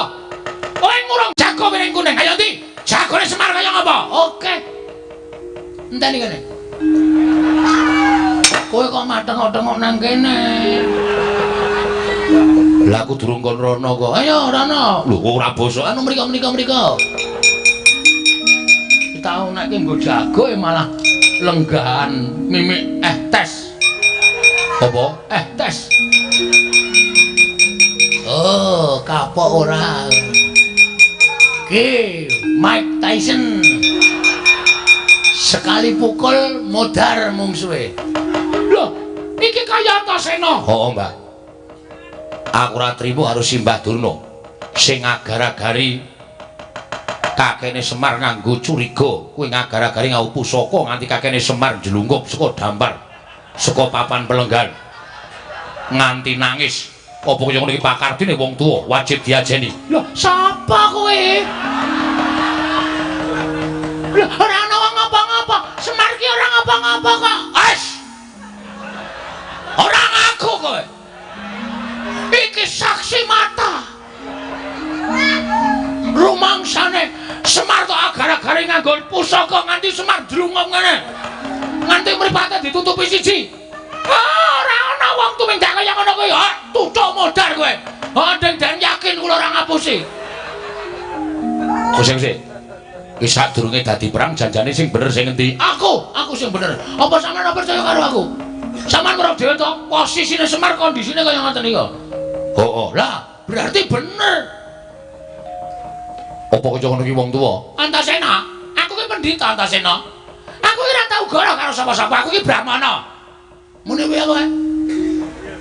kowe ngurung jago piring kuning. Ayo ndi? Jagone Semar kaya ngapa? Oke. Enteni kene. Kowe kok mateng-tengok nang kene? Lah aku durung kon rono kok. Ayo rono. Lho kok ora bosok? Anu mriko mriko mriko. Tau nek nggo jago malah lenggahan mimik tes. Apa? Tes. Oh, kapok ora. Ki Mike Tyson. Sekali pukul modar mungsuhe. Lho, iki kaya Antasena. Heeh, Mbah. Aku ora trimo karo Simbah Durna sing agar-agari kakene Semar nganggo curiga, kuwi ngagar-agari nganggo pusaka nganti kakene Semar njlungkup saka dampar, saka papan pelenggan. Nganti nangis. Apa kaya ngono iki pakardine wong tuwa wajib diajeni. Lho, sapa kowe? Lho, ora ana wong ngapa-ngapa. Semar ki ora ngapa-ngapa kok. Wes. Ora ngaku kowe. Iki saksi mata. Rumangsane Semar tok agar-agare nganggo pusaka nganti Semar drungop ngene. Nganti mripate ditutupi siji. Ora ana wong tumindak kaya ngono kuwi. Tutuk modar kowe. Ndeng den yakin kula ora ngapusi. Sing sik. Iki sadurunge dadi perang janjane sing bener sing endi? Aku sing bener. Apa sampeyan ora percaya karo aku? Sampeyan ora dhewe to, posisine Semar kondisine kaya ngoten iki. Heeh. Lah, berarti bener. Apa kaya ngono iki wong tuwa? Antasena, aku ki pendhita Antasena. Aku ki ora tau goro karo sapa-sapa, aku ki Brahmana. Muni piye kowe?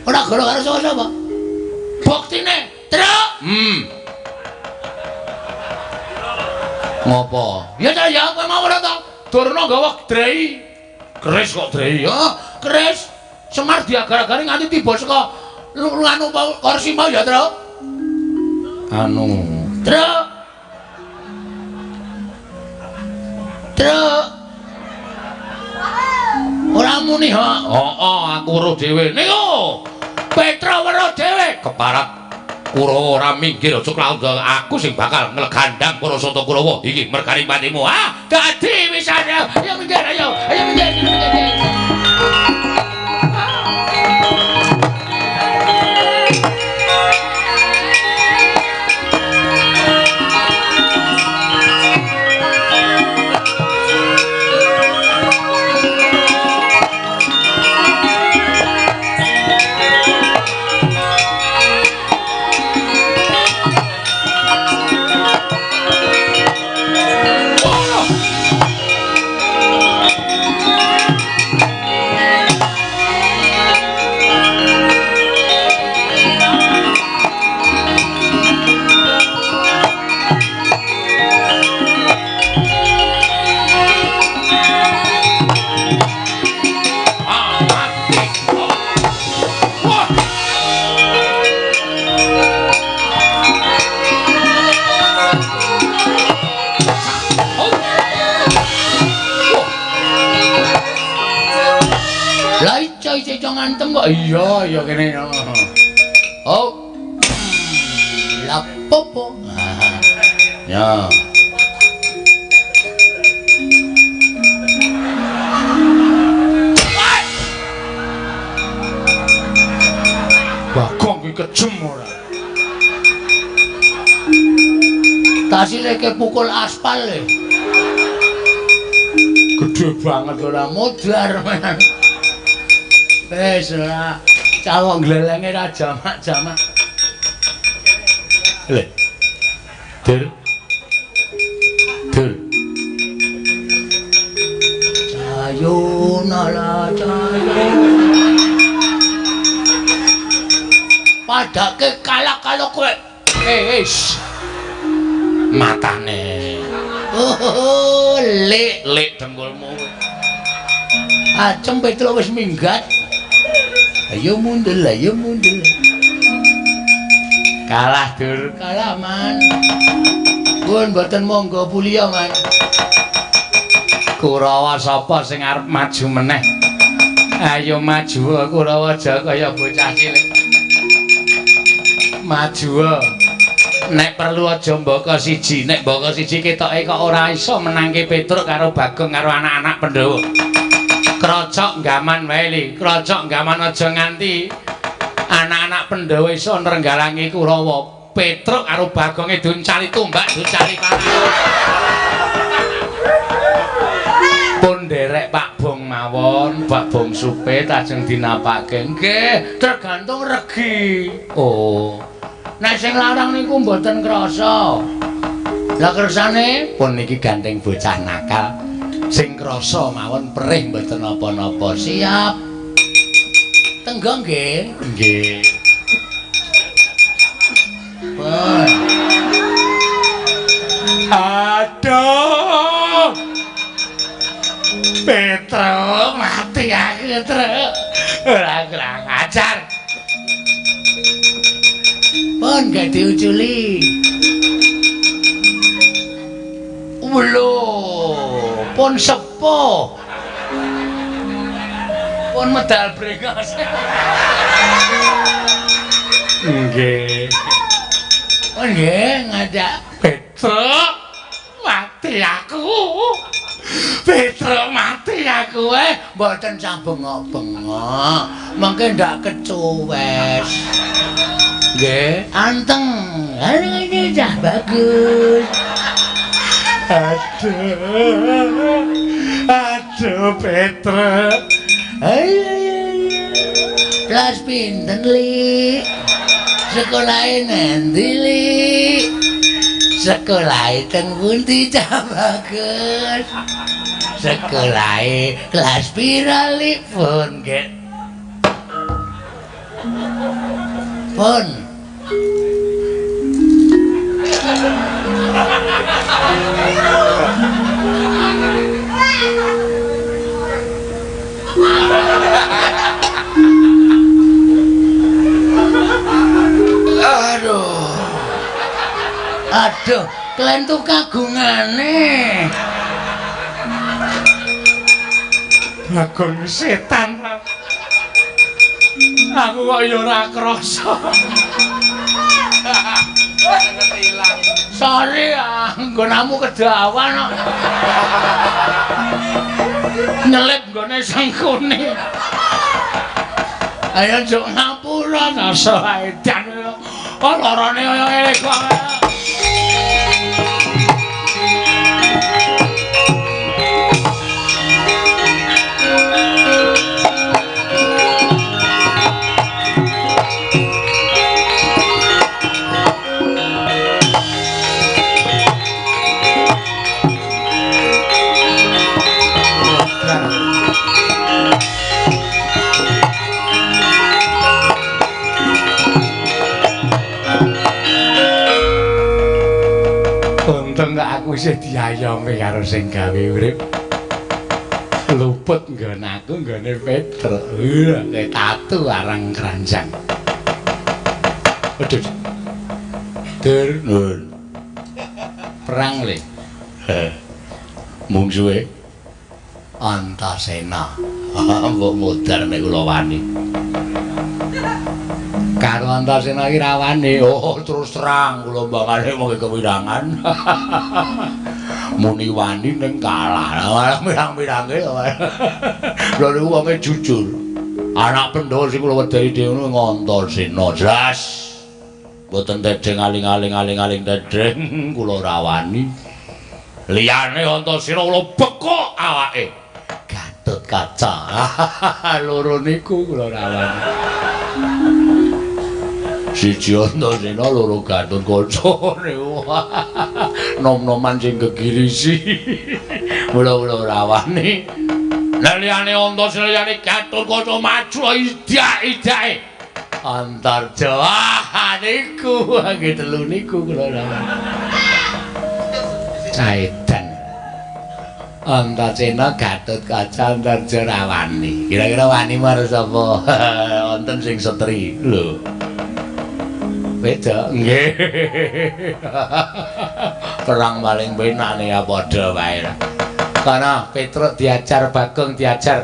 Ora goro karo sapa-sapa. Buktine, Truk. Ngopo? Ya ta ya, kowe mau ora to? Durna nggawa drei. Keris kok drei? Ya, keris. Semar diagar-agari nganti tiba saka anu kursi mau ya, Truk. Anu. Truk. Truk. Ora muni ha. Heeh, aku weruh dhewe. Niku. Petra weruh dhewe. Keparat Kurawa ora minggir aja klaut aku sing bakal nglegandang para sata Kurawa. Iki mergane patimu. Ah, dadi wis ayo. Ayo minggir ayo. Ayo minggir minggir. iso ngantem kok. Iya, iya kene. Oh. Lah popo. Ya. Bagong ki kejem ora. Tasile ke pukul aspal le. Gede banget ora modar men. Wis ora cawok glelenge ra jamak-jamak. Le. Dur. Dur. Cayuna la cayuna. Padake kalah kalau kowe. Eh, matane. Oh, lek lek dengkulmu. Acem Petruk wis minggat. Ayo mundul, ayo mundul. Kalah dur, kalah man. Pun mboten monggo puliya man. Kurawa sapa sing arep maju meneh? Ayo maju Kurawa aja kaya bocah cilik. Maju. Nek perlu aja mbaka siji, nek mbaka siji ketoke kok ora iso menangke Petruk karo Bagong karo anak-anak Pandhawa. Krocok gaman wae li, krocok gaman aja nganti anak-anak Pandhawa iso nrenggalangi Kurawa. Petruk karo Bagonge diuncali tombak, diuncali panah. Pun nderek Pak Bong mawon, Pak Bong Supit ajeng dinapake. Nggih, tergantung regi. Oh. Nek sing larang niku mboten krasa. Lah kersane pun niki gandeng bocah nakal. Sing krasa mawon perih mboten napa-napa. Siap. Tenggo nggih. Nggih. Pun. Aduh. Petruk mati aku, Truk. Ora kurang ajar. Pun gak diuculi. Lho, pun sepuh. Pun medal brengos. Nggih. Pun nggih ngajak Petruk mati aku. Petruk mati aku mboten sah bengok-bengok. Mengke ndak kecuwes. Nggih, anteng. Ini cah bagus. Aduh. Aduh Petruk. Ayo ayo. Kelas pinten, Li? Sekolahe nanti, Li? Sekolahe teng pundi cah bagus? Sekolahe kelas pira, Li? Pun nggih. Pun. Aduh. Aduh, klentu kagungane. Bagong setan. Aku kok ya ora krasa. Sorry, nggonamu kedawan kok. Nyelip nggone sengkune. Ayo njuk ngapura rasa edan. Oh lorone kaya ngene kok. Untung kok aku isih diayomi karo sing gawe urip. Luput nggon aku nggone Petruk. Kayak tatu arang keranjang. Aduh. Dur, nun. Perang le. Mungsuhe. Antasena. Mbok modar nek kula wani. Karo Antasena iki ra wani. Oh, terus terang kula mbangane mung kewirangan. Muni wani ning kalah. Mirang-mirange. Lha niku wonge jujur. Anak Pandhawa sing kula wedeni dhewe Antasena. Jelas. Mboten tedheng aling-aling aling-aling tedheng kula ora wani. Liyane Antasena kula bekok awake. Gatot Kaca. Loro niku kula ora wani. Siji Antasena, loro Gatot Kaca niku. Nom-noman sing gegirisi. Mula-mula ora wani. Lah liyane Antasena liyane Gatot Kaca maju idak-idake. Antarja. Ah niku nggih telu niku kula ora wani. Caedan. Antasena, Gatot Kaca, Antarja ra wani. Kira-kira wani marang sapa? Wonten sing setri. Lho. Beda nggih. Perang paling penak ya padha wae. Karena Petruk diajar, Bagong diajar,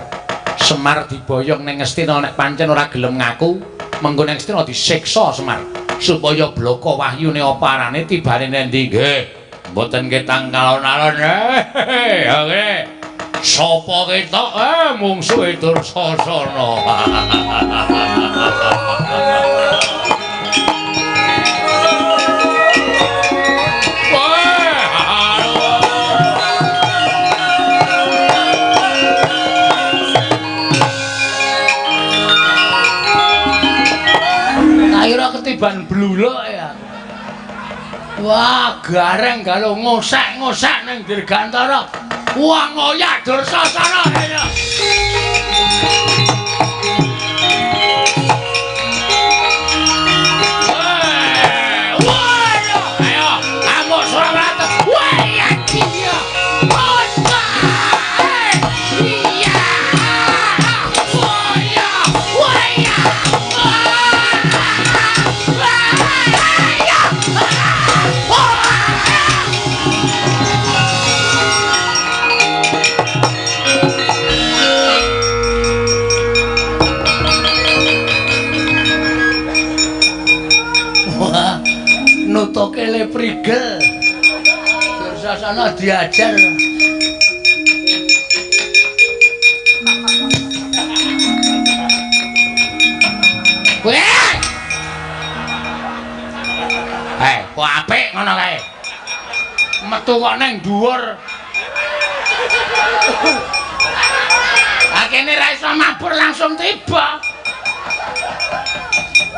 Semar diboyong ning Ngastina nek pancen ora gelem ngaku, mengko ning Ngastina disiksa Semar supaya bloko wahyune apa arane tibane nendi nggih. Mboten ketang alon-alon. Oke. Sapa ketok mungsuhe Dursasana. Akhirnya ketiban bluluk ya. Wah, gareng galo ngosek-ngosek ning Dirgantara. Wah, ngoyak Dursasana. Ayo. Wah, ayo, amuk Suramarta. Wah, iya dia. Iya. Wah, iya. Wah, iya. Nutuke le prigel. Dursasana diajar. Weh! Kok apik ngono kae. Metu kok nang dhuwur. Akene ra iso mabur langsung tiba.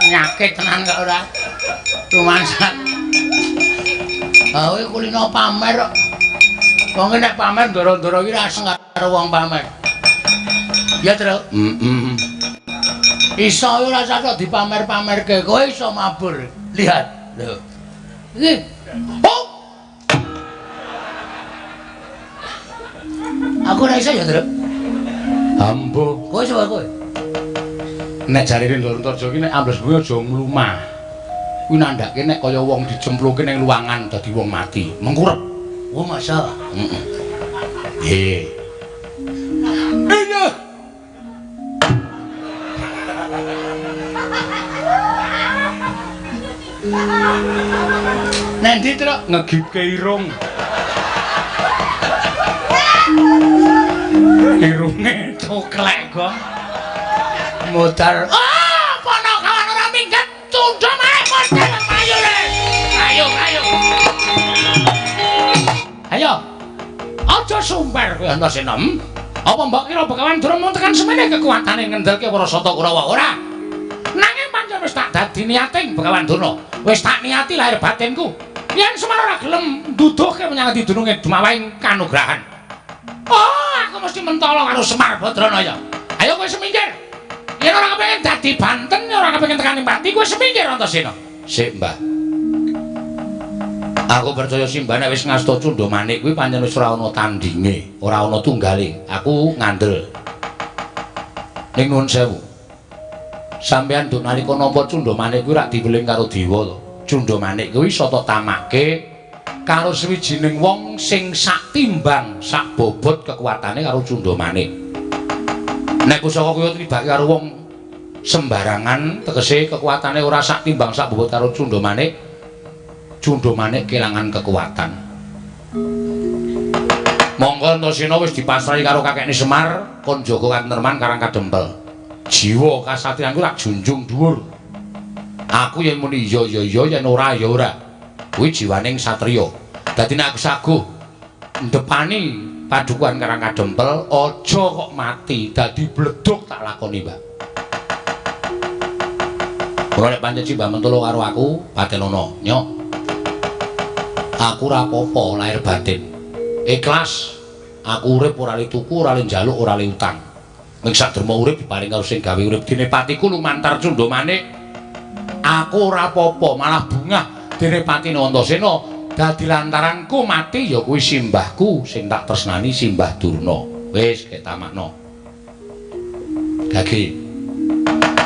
Nyakit tenan kok ora. Rumangsat. Ah kowe kulino pamer kok. Wong nek pamer ndoro-ndoro iki ra karo wong pamer. Ya, Tru. Heeh. Iso ora usah dipamer-pamerke, kowe iso mabur. Lihat. Lho. Iki. Oh. Aku ora iso ya, Tru. Ambo. Kowe iso kowe. Nek jarene Ndoro Antarja iki nek ambles bumi aja mlumah. Kuwi nandhake nek kaya wong dicempluke ning luangan dadi wong mati, mengkurep. Oh, masa? Heeh. Nggih. Iya. Nanti Truk ngegipke irung. Irunge coklek kok. Modar. Ah, ponokawan ora minggat, tundha maneh modar ayo re. Ayo, ayo. Ayo. Aja sumper kowe Antasena. Apa mbok kira Begawan Durna mung tekan semene kekuatane ngendelke para Sata Kurawa ora? Nanging pancen wis tak dadi niating Begawan Durna. Wis tak niati lahir batinku. Yen Semar ora gelem nduduhke menyang dununge dumawahing kanugrahan. Oh, aku mesti mentolo karo Semar Badranaya. Ayo kowe semingkir. Yen ora kepengin dadi banten, ora kepengin tekan pati, kowe semingkir Antasena. Sik, Mbah. Aku percaya Simbah nek wis ngasta cundha manik kuwi pancen wis ora ana tandinge, ora ana tunggale. Aku ngandel. Ning nuwun sewu. Sampeyan nduk nalika nampa cundha manik kuwi rak diweling karo dewa to. Cundha manik kuwi iso tok tamake karo sawijining wong sing sak timbang sak bobot kekuatane karo Cundamane. Nek pusaka kuwi tinibake karo wong sembarangan, tegese kekuatane ora sak timbang sak bobot karo Cundamane, Cundamane kelangan kekuatan. Monggo Antasena wis dipasrahi karo kakekne Semar kon jaga katentreman Karang Kadempel. Jiwa kasatriyanku rak junjung dhuwur. Aku yen muni iya ya iya, yen ora ya ora. Kuwi jiwaning satriya. Dadi nek aku saguh ndepani padukuhan Karang Kadempel, aja kok mati, dadi bledug tak lakoni, Mbak. Ora nek pancen Simbah Mentolo karo aku, patenono, nyok. Aku ora apa-apa lahir batin. Ikhlas, aku urip ora le tuku, ora le njaluk, ora le utang. Ming sak derma urip diparing karo sing gawe urip. Dene patiku lumantar Cundamane, aku ora apa-apa, malah bungah dene patine Antasena dadi lantaranku mati ya kuwi simbahku sing tak tresnani, Simbah Durna. Wis kek tamakno. Gage.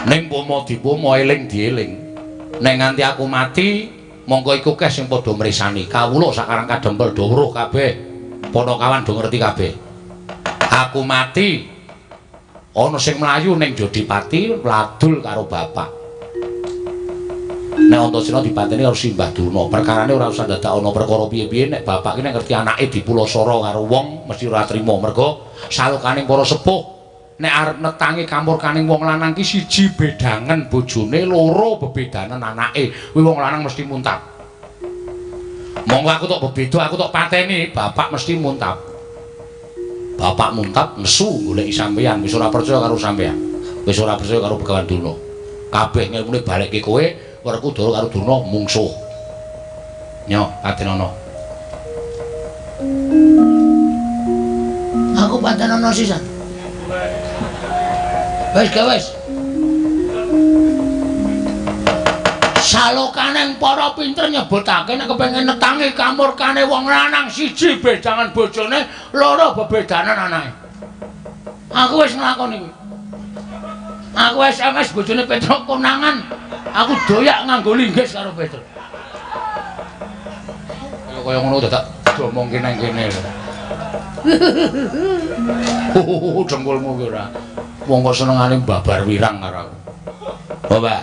Ning pomo dipomo eling dieling. Nek nganti aku mati, mongko iku keh sing padha mresani. Kawula sakarang Kadempel do weruh kabeh. Ponokawan do ngerti kabeh. Aku mati ana sing mlayu ning Jodipati ladul karo bapak. Nek Antasena dipateni karo Simbah Durna, perkarane ora usah dadak ana perkara piye-piye. Nek bapak ki nek ngerti anake dipulasara karo wong mesti ora trima, mergo salokaning para sepuh nek arep netangi kamurkaning wong lanang ki siji bedangen bojone, loro bebedanen anake, kuwi wong lanang mesti muntap. Monggo aku tok bebeda, aku tok pateni, bapak mesti muntap. Bapak muntap nesu goleki sampeyan, wis ora percaya karo sampeyan. Wis ora percaya karo Begawan Durna. Kabeh ngelmune balekke kowe, Werkudara karo Durna mungsuh. Nyo, patenono. Aku patenono sisan. Wis ge wis. Salokaning para pinter nyebutake nek kepengin netangi kamurkane wong lanang siji bedangan bojone, loro bebedanan anake. Aku wis nglakoni kuwi. Aku SMS bojone Petruk konangan. Aku doyak nganggo linggis karo Petruk. Kaya ngono dadak diomongke nang kene lho. Dengkulmu ki ora. Wong kok senengane babar wirang karo aku. Oh, Mbak.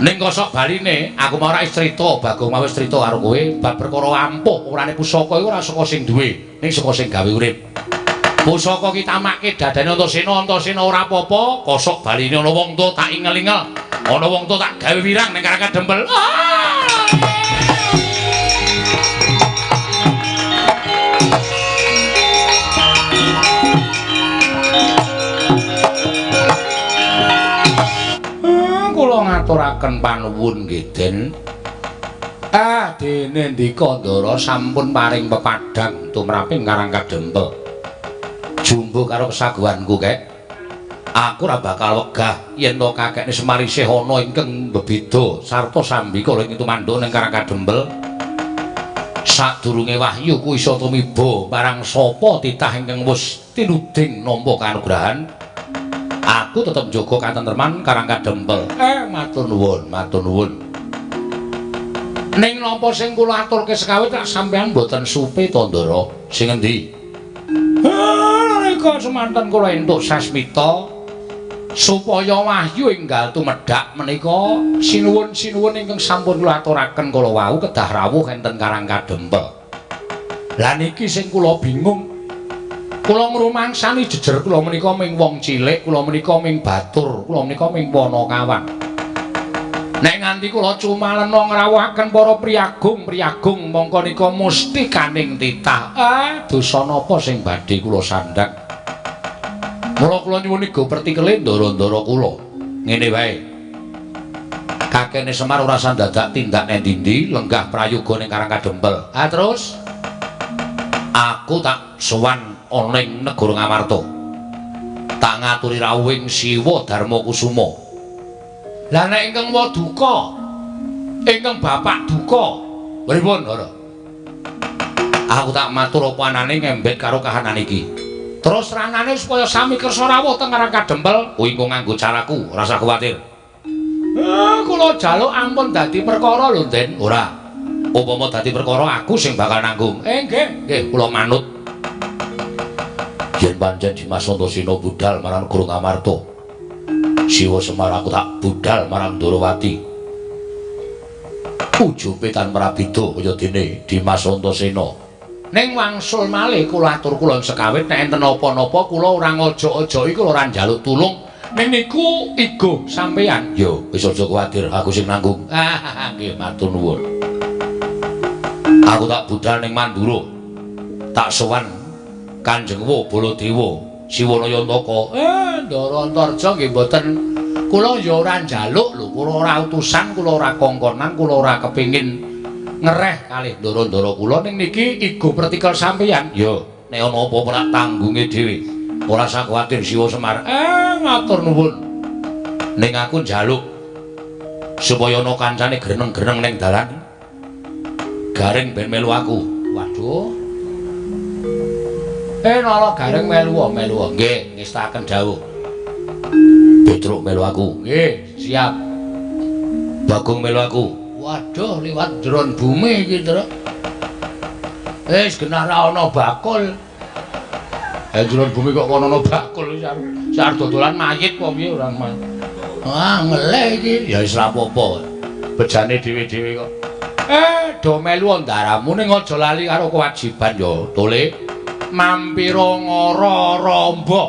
Ning kosok baline aku mau ora crita, Bagong mau wis crita karo kowe bab perkara ampuh orane pusaka iku ora saka sing duwe, ning saka sing gawe urip. Pusaka ki tamake dadane Antasena, Antasena ora apa-apa, kosok baline ana wong tuwa tak ingel-ingel, ana wong tuwa tak gawe wirang ning Karang Kadempel. Kula ngaturaken panuwun nggih, Den. Ah, dene ndika Ndara sampun paring pepadhang tumraping Karang Kadempel. Jumbo karo kesaguhanku, Kek. Aku ora bakal wegah yen to kakekne Semar isih ana ingkang bebeda sarta sambikala ing tumanduk ning Karang Kadempel. Sadurunge wahyu ku iso tumiba marang sapa titah ingkang wis tinuding nampa kanugrahan, aku tetep njaga katentreman Karang Kadempel. Matur nuwun, matur nuwun. Ning napa sing kula aturke sekawit rak sampeyan mboten supe to, Ndara? Sing endi? Nalika semanten kula entuk sasmita supaya wahyu enggal tumedhak menika sinuwun-sinuwun ingkang sampun kula aturaken kala wau kedah rawuh enten Karang Kadempel. Lah niki sing kula bingung. Kula ngrumangsani jejer kula menika ming wong cilik, kula menika ming batur, kula menika ming panakawan. Nek nganti kula cumalena ngrawuhaken para priyagung-priyagung mongko nika mustikaning titah. Ah, dosa napa sing badhe kula sandhang? Mula kula nyuwun iga pertikele ndara-ndara kula. Ngene wae. Kakene Semar ora sandadak tindak nendi-endi, lenggah prayoga ning Karang Kadempel. Ah, terus aku tak sowan ana ing negara Ngamarta. Tak ngaturi rawuhing Siwa Darma Kusuma. Lah nek ingkang waduka, ingkang bapak duka, pripun, Ndara? Aku tak matur apa anane ngembet karo kahanan iki. Terus ranane supaya sami kersa rawuh teng Karang Kadempel, kuwi engko nganggo caraku, ora usah kuwatir. Kula jaluk ampun dadi perkara lho, Den. Ora. Upama dadi perkara aku sing bakal nanggung. Nggih, nggih kula manut. Yen pancen Dimas Antasena budal marang Negara Ngamarta, Siwa Semar aku tak budal marang Ndorowati. Ujube tan prabida kaya dene Dimas Antasena. Ning wangsul malih kula atur kula sekawit nek enten napa-napa kula ora ngojok-ojoki, kula ora njaluk tulung. Ning niku igo sampeyan. Yo wis aja kuwatir, aku sing nanggung. Nggih matur nuwun. Aku tak budal ning Mandura. Tak sowan Kanjeng Wa Baladewa Siwana Yantaka. Ndara Antarja nggih mboten. Kula ya ora njaluk lho, kula ora utusan, kula ora kongkonan, kula ora kepengin ngereh kalih ndara-ndara kula. Ning niki igo pertikel sampeyan. Ya, nek ana apa-apa tak tanggunge dhewe. Ora usah kuwatir Siwa Semar. Matur nuwun. Ning aku njaluk supaya ana kancane greneng-greneng ning dalan. Gareng ben melu aku. Waduh. Nala Gareng melu melu. Nggih, ngestaken dawuh. Petruk melu aku. Nggih, siap. Bagong melu aku. Waduh, liwat dron bumi iki, Truk. Wis genah ra ana bakul. Dron bumi kok kono ana bakul wis arep dodolan mayit apa piye ora. Ah, ngeleh iki. Ya wis ra apa-apa. Bejane dhewe-dhewe kok. Do melu ndaramu ning aja lali karo kewajiban ya, Tole. Mampira ngara ramba.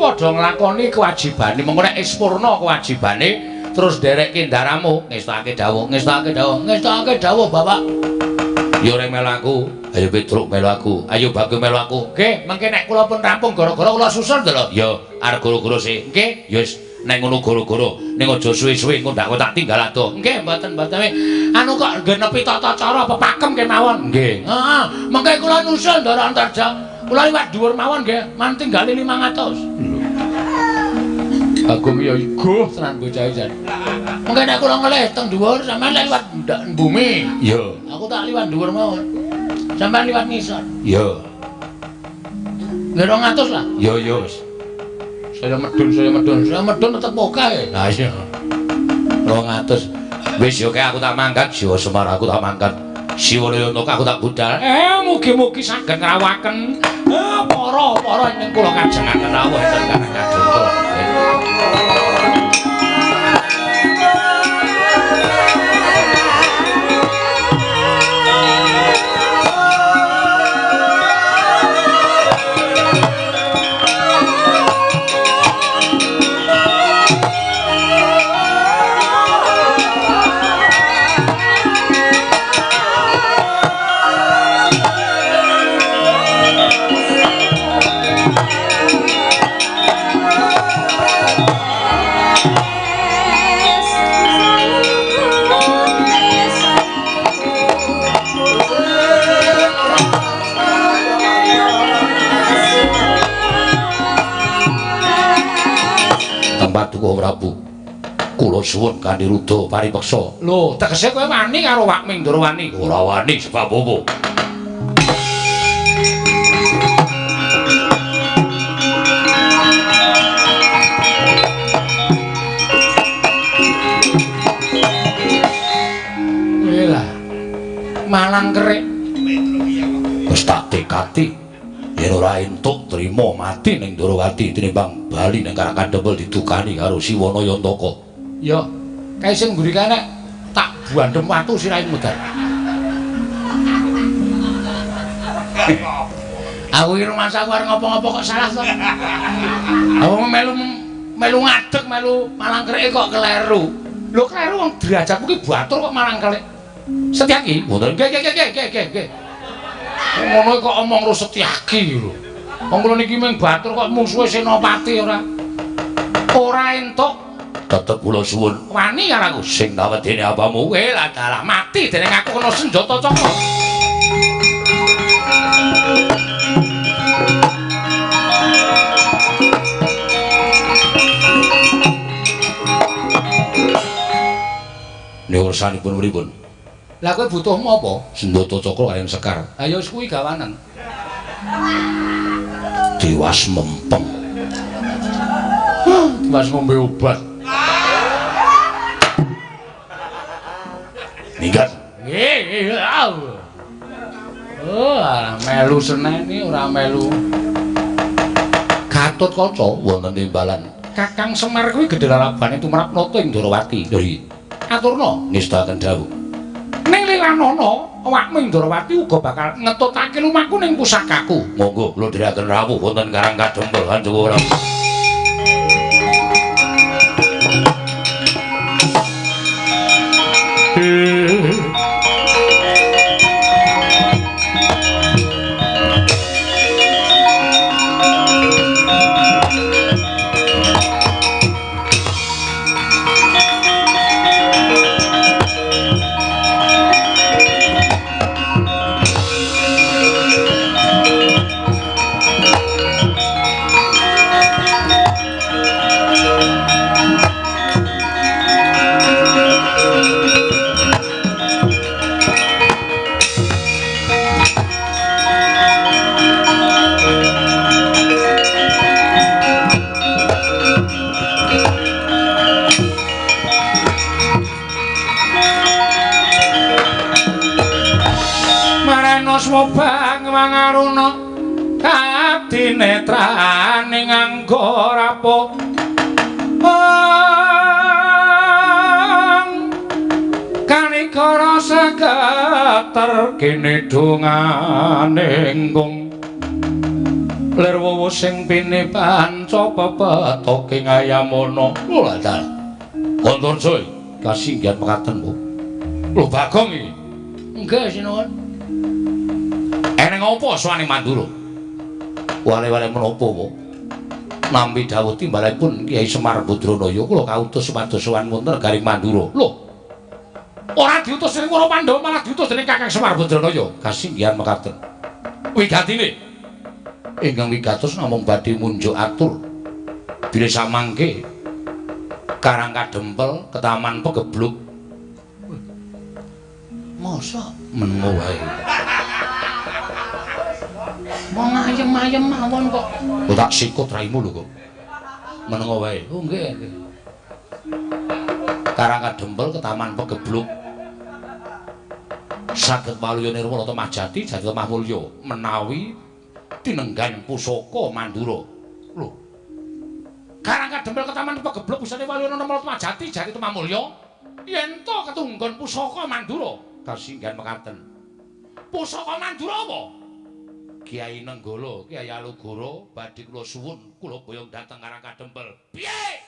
Padha nglakoni kewajibane, mengko nek wis purna kewajibane terus nderekke ndaramu, ngestake dawuh, ngestake dawuh, ngestake dawuh Bapak. Ya ora melu aku, ayo Petruk melu aku, ayo Bagong melu aku. Nggih, mengke nek kula pun rampung gara-gara kula susul to lho. Ya, arep goro-goro sih. Nggih, ya wis nek ngono goro-goro, ning aja suwe-suwe engko ndak tak tinggal adoh. Nggih, mboten-mboten. Anu kok genepi tata cara pepakem kemawon. Nggih. Heeh, mengke kula nyusul Ndara Antarja. Kula liwat dhuwur mawon nggih, man tinggali 500. Bagong ya igoh tenan bocah jan. Mengke nek kula ngelih teng dhuwur sampean liwat ndak bumi. Iya. Aku tak liwat dhuwur mawon. Sampean liwat ngisor. Iya. Nggih 200 lah. Iya, iya wis. Saya medun, saya medun, saya medun tetep oke. Nah iya. 200. Wis yo kae aku tak mangkat, Siwa Semar aku tak mangkat. Siwa Yantaka aku tak budal. Mugi-mugi saged ngrawaken para-para ingkang kula kajengaken rawuh ing Karang Kadungkul. Paduka Prabu, kula suwun kanthi ruda paripeksa. Lho, tegese kowe wani karo Wakming Ndorowani? Ora wani sebab apa? Lah, malang kerik. Wis tak tekati. Yen ora entuk trima mati ning Ndorowati tinimbang bali ning Karang Kadempel didukani karo Siwana Yantaka. Ya, kae sing mburi kae nek tak buandhem watu sirahe mudhar. Aku iki rumangsaku arep ngopo-ngopo kok salah to. Aku melu ngadeg melu malang kerike kok kleru. Lho kleru wong derajatmu ki batur kok malang kerik. Setyaki? Mboten. Nggih nggih nggih nggih nggih. Ngono kok omong ro Setyaki lho. Wong kula niki mung batur kok mungsuhe Senopati ora. Ora entuk. Tetep kula suwun. Wani karo aku sing tak wedeni apamu. Lah dalah mati dening aku kena senjata cakra. Niursanipun pripun? Lah kowe butuhmu apa? Senjata cakra kaliyan sekar. Ha ya wis kuwi gawanen. Tiwas mempeng. Tiwas ngombe obat. Minggat. Nggih. Oh, melu seneni ora melu. Gatotkaca wonten timbalan. Kakang Semar kuwi gedhe lalabane tumrap nata ing Ndorowati. Lho iki. Aturna ngestakaken dawuh. Ning lilanana awakmu ing Ndorowati uga bakal ngetutake lumaku ning pusakaku. Monggo kula dherekaken rawuh wonten Karang Kadempel Kanjeng Prabu. Swobang mangaruna kadinetrane nganggo rapo kanikara seketer kene dongane nggung lir wowo sing pini panca pepetoke ngayamana. Lho dalah Antarja kasinggihan mekaten, Bu. Lho Bagong iki. Nggih sinuwun. Eneng apa sowane Mandura? Wale-wale menapa, Bu? Nampi dawuh timbalanipun Kyai Semar Badranaya kula kautus supados sowan wonten negaring Mandura. Lho. Ora diutus dening para Pandhawa malah diutus dening Kakang Semar Badranaya. Kasinggihan mekaten. Wigatine ingkang wigatos namung badhe munjuk atur bilih samangke Karang Kadempel ketaman pegebluk. Mosok menengo wae. Wong ayem-ayem mawon kok. Kok tak sikut raimu lho kok. Menengo wae. Oh nggih. Karang Kadempel ketaman pegebluk. Saged waluya nirwala temah jati jati temah mulya menawi tinenggan pusaka Mandura. Lho. Karang Kadempel ketaman pegebluk pusane waluya nirwala temah jati jati temah mulya yen to ketunggon pusaka Mandura. Kasinggihan mekaten. Pusaka Mandura apa? Kyai Nenggala, Kyai Alugoro badhe kula suwun kula boyong dhateng Karang Kadempel. Piye?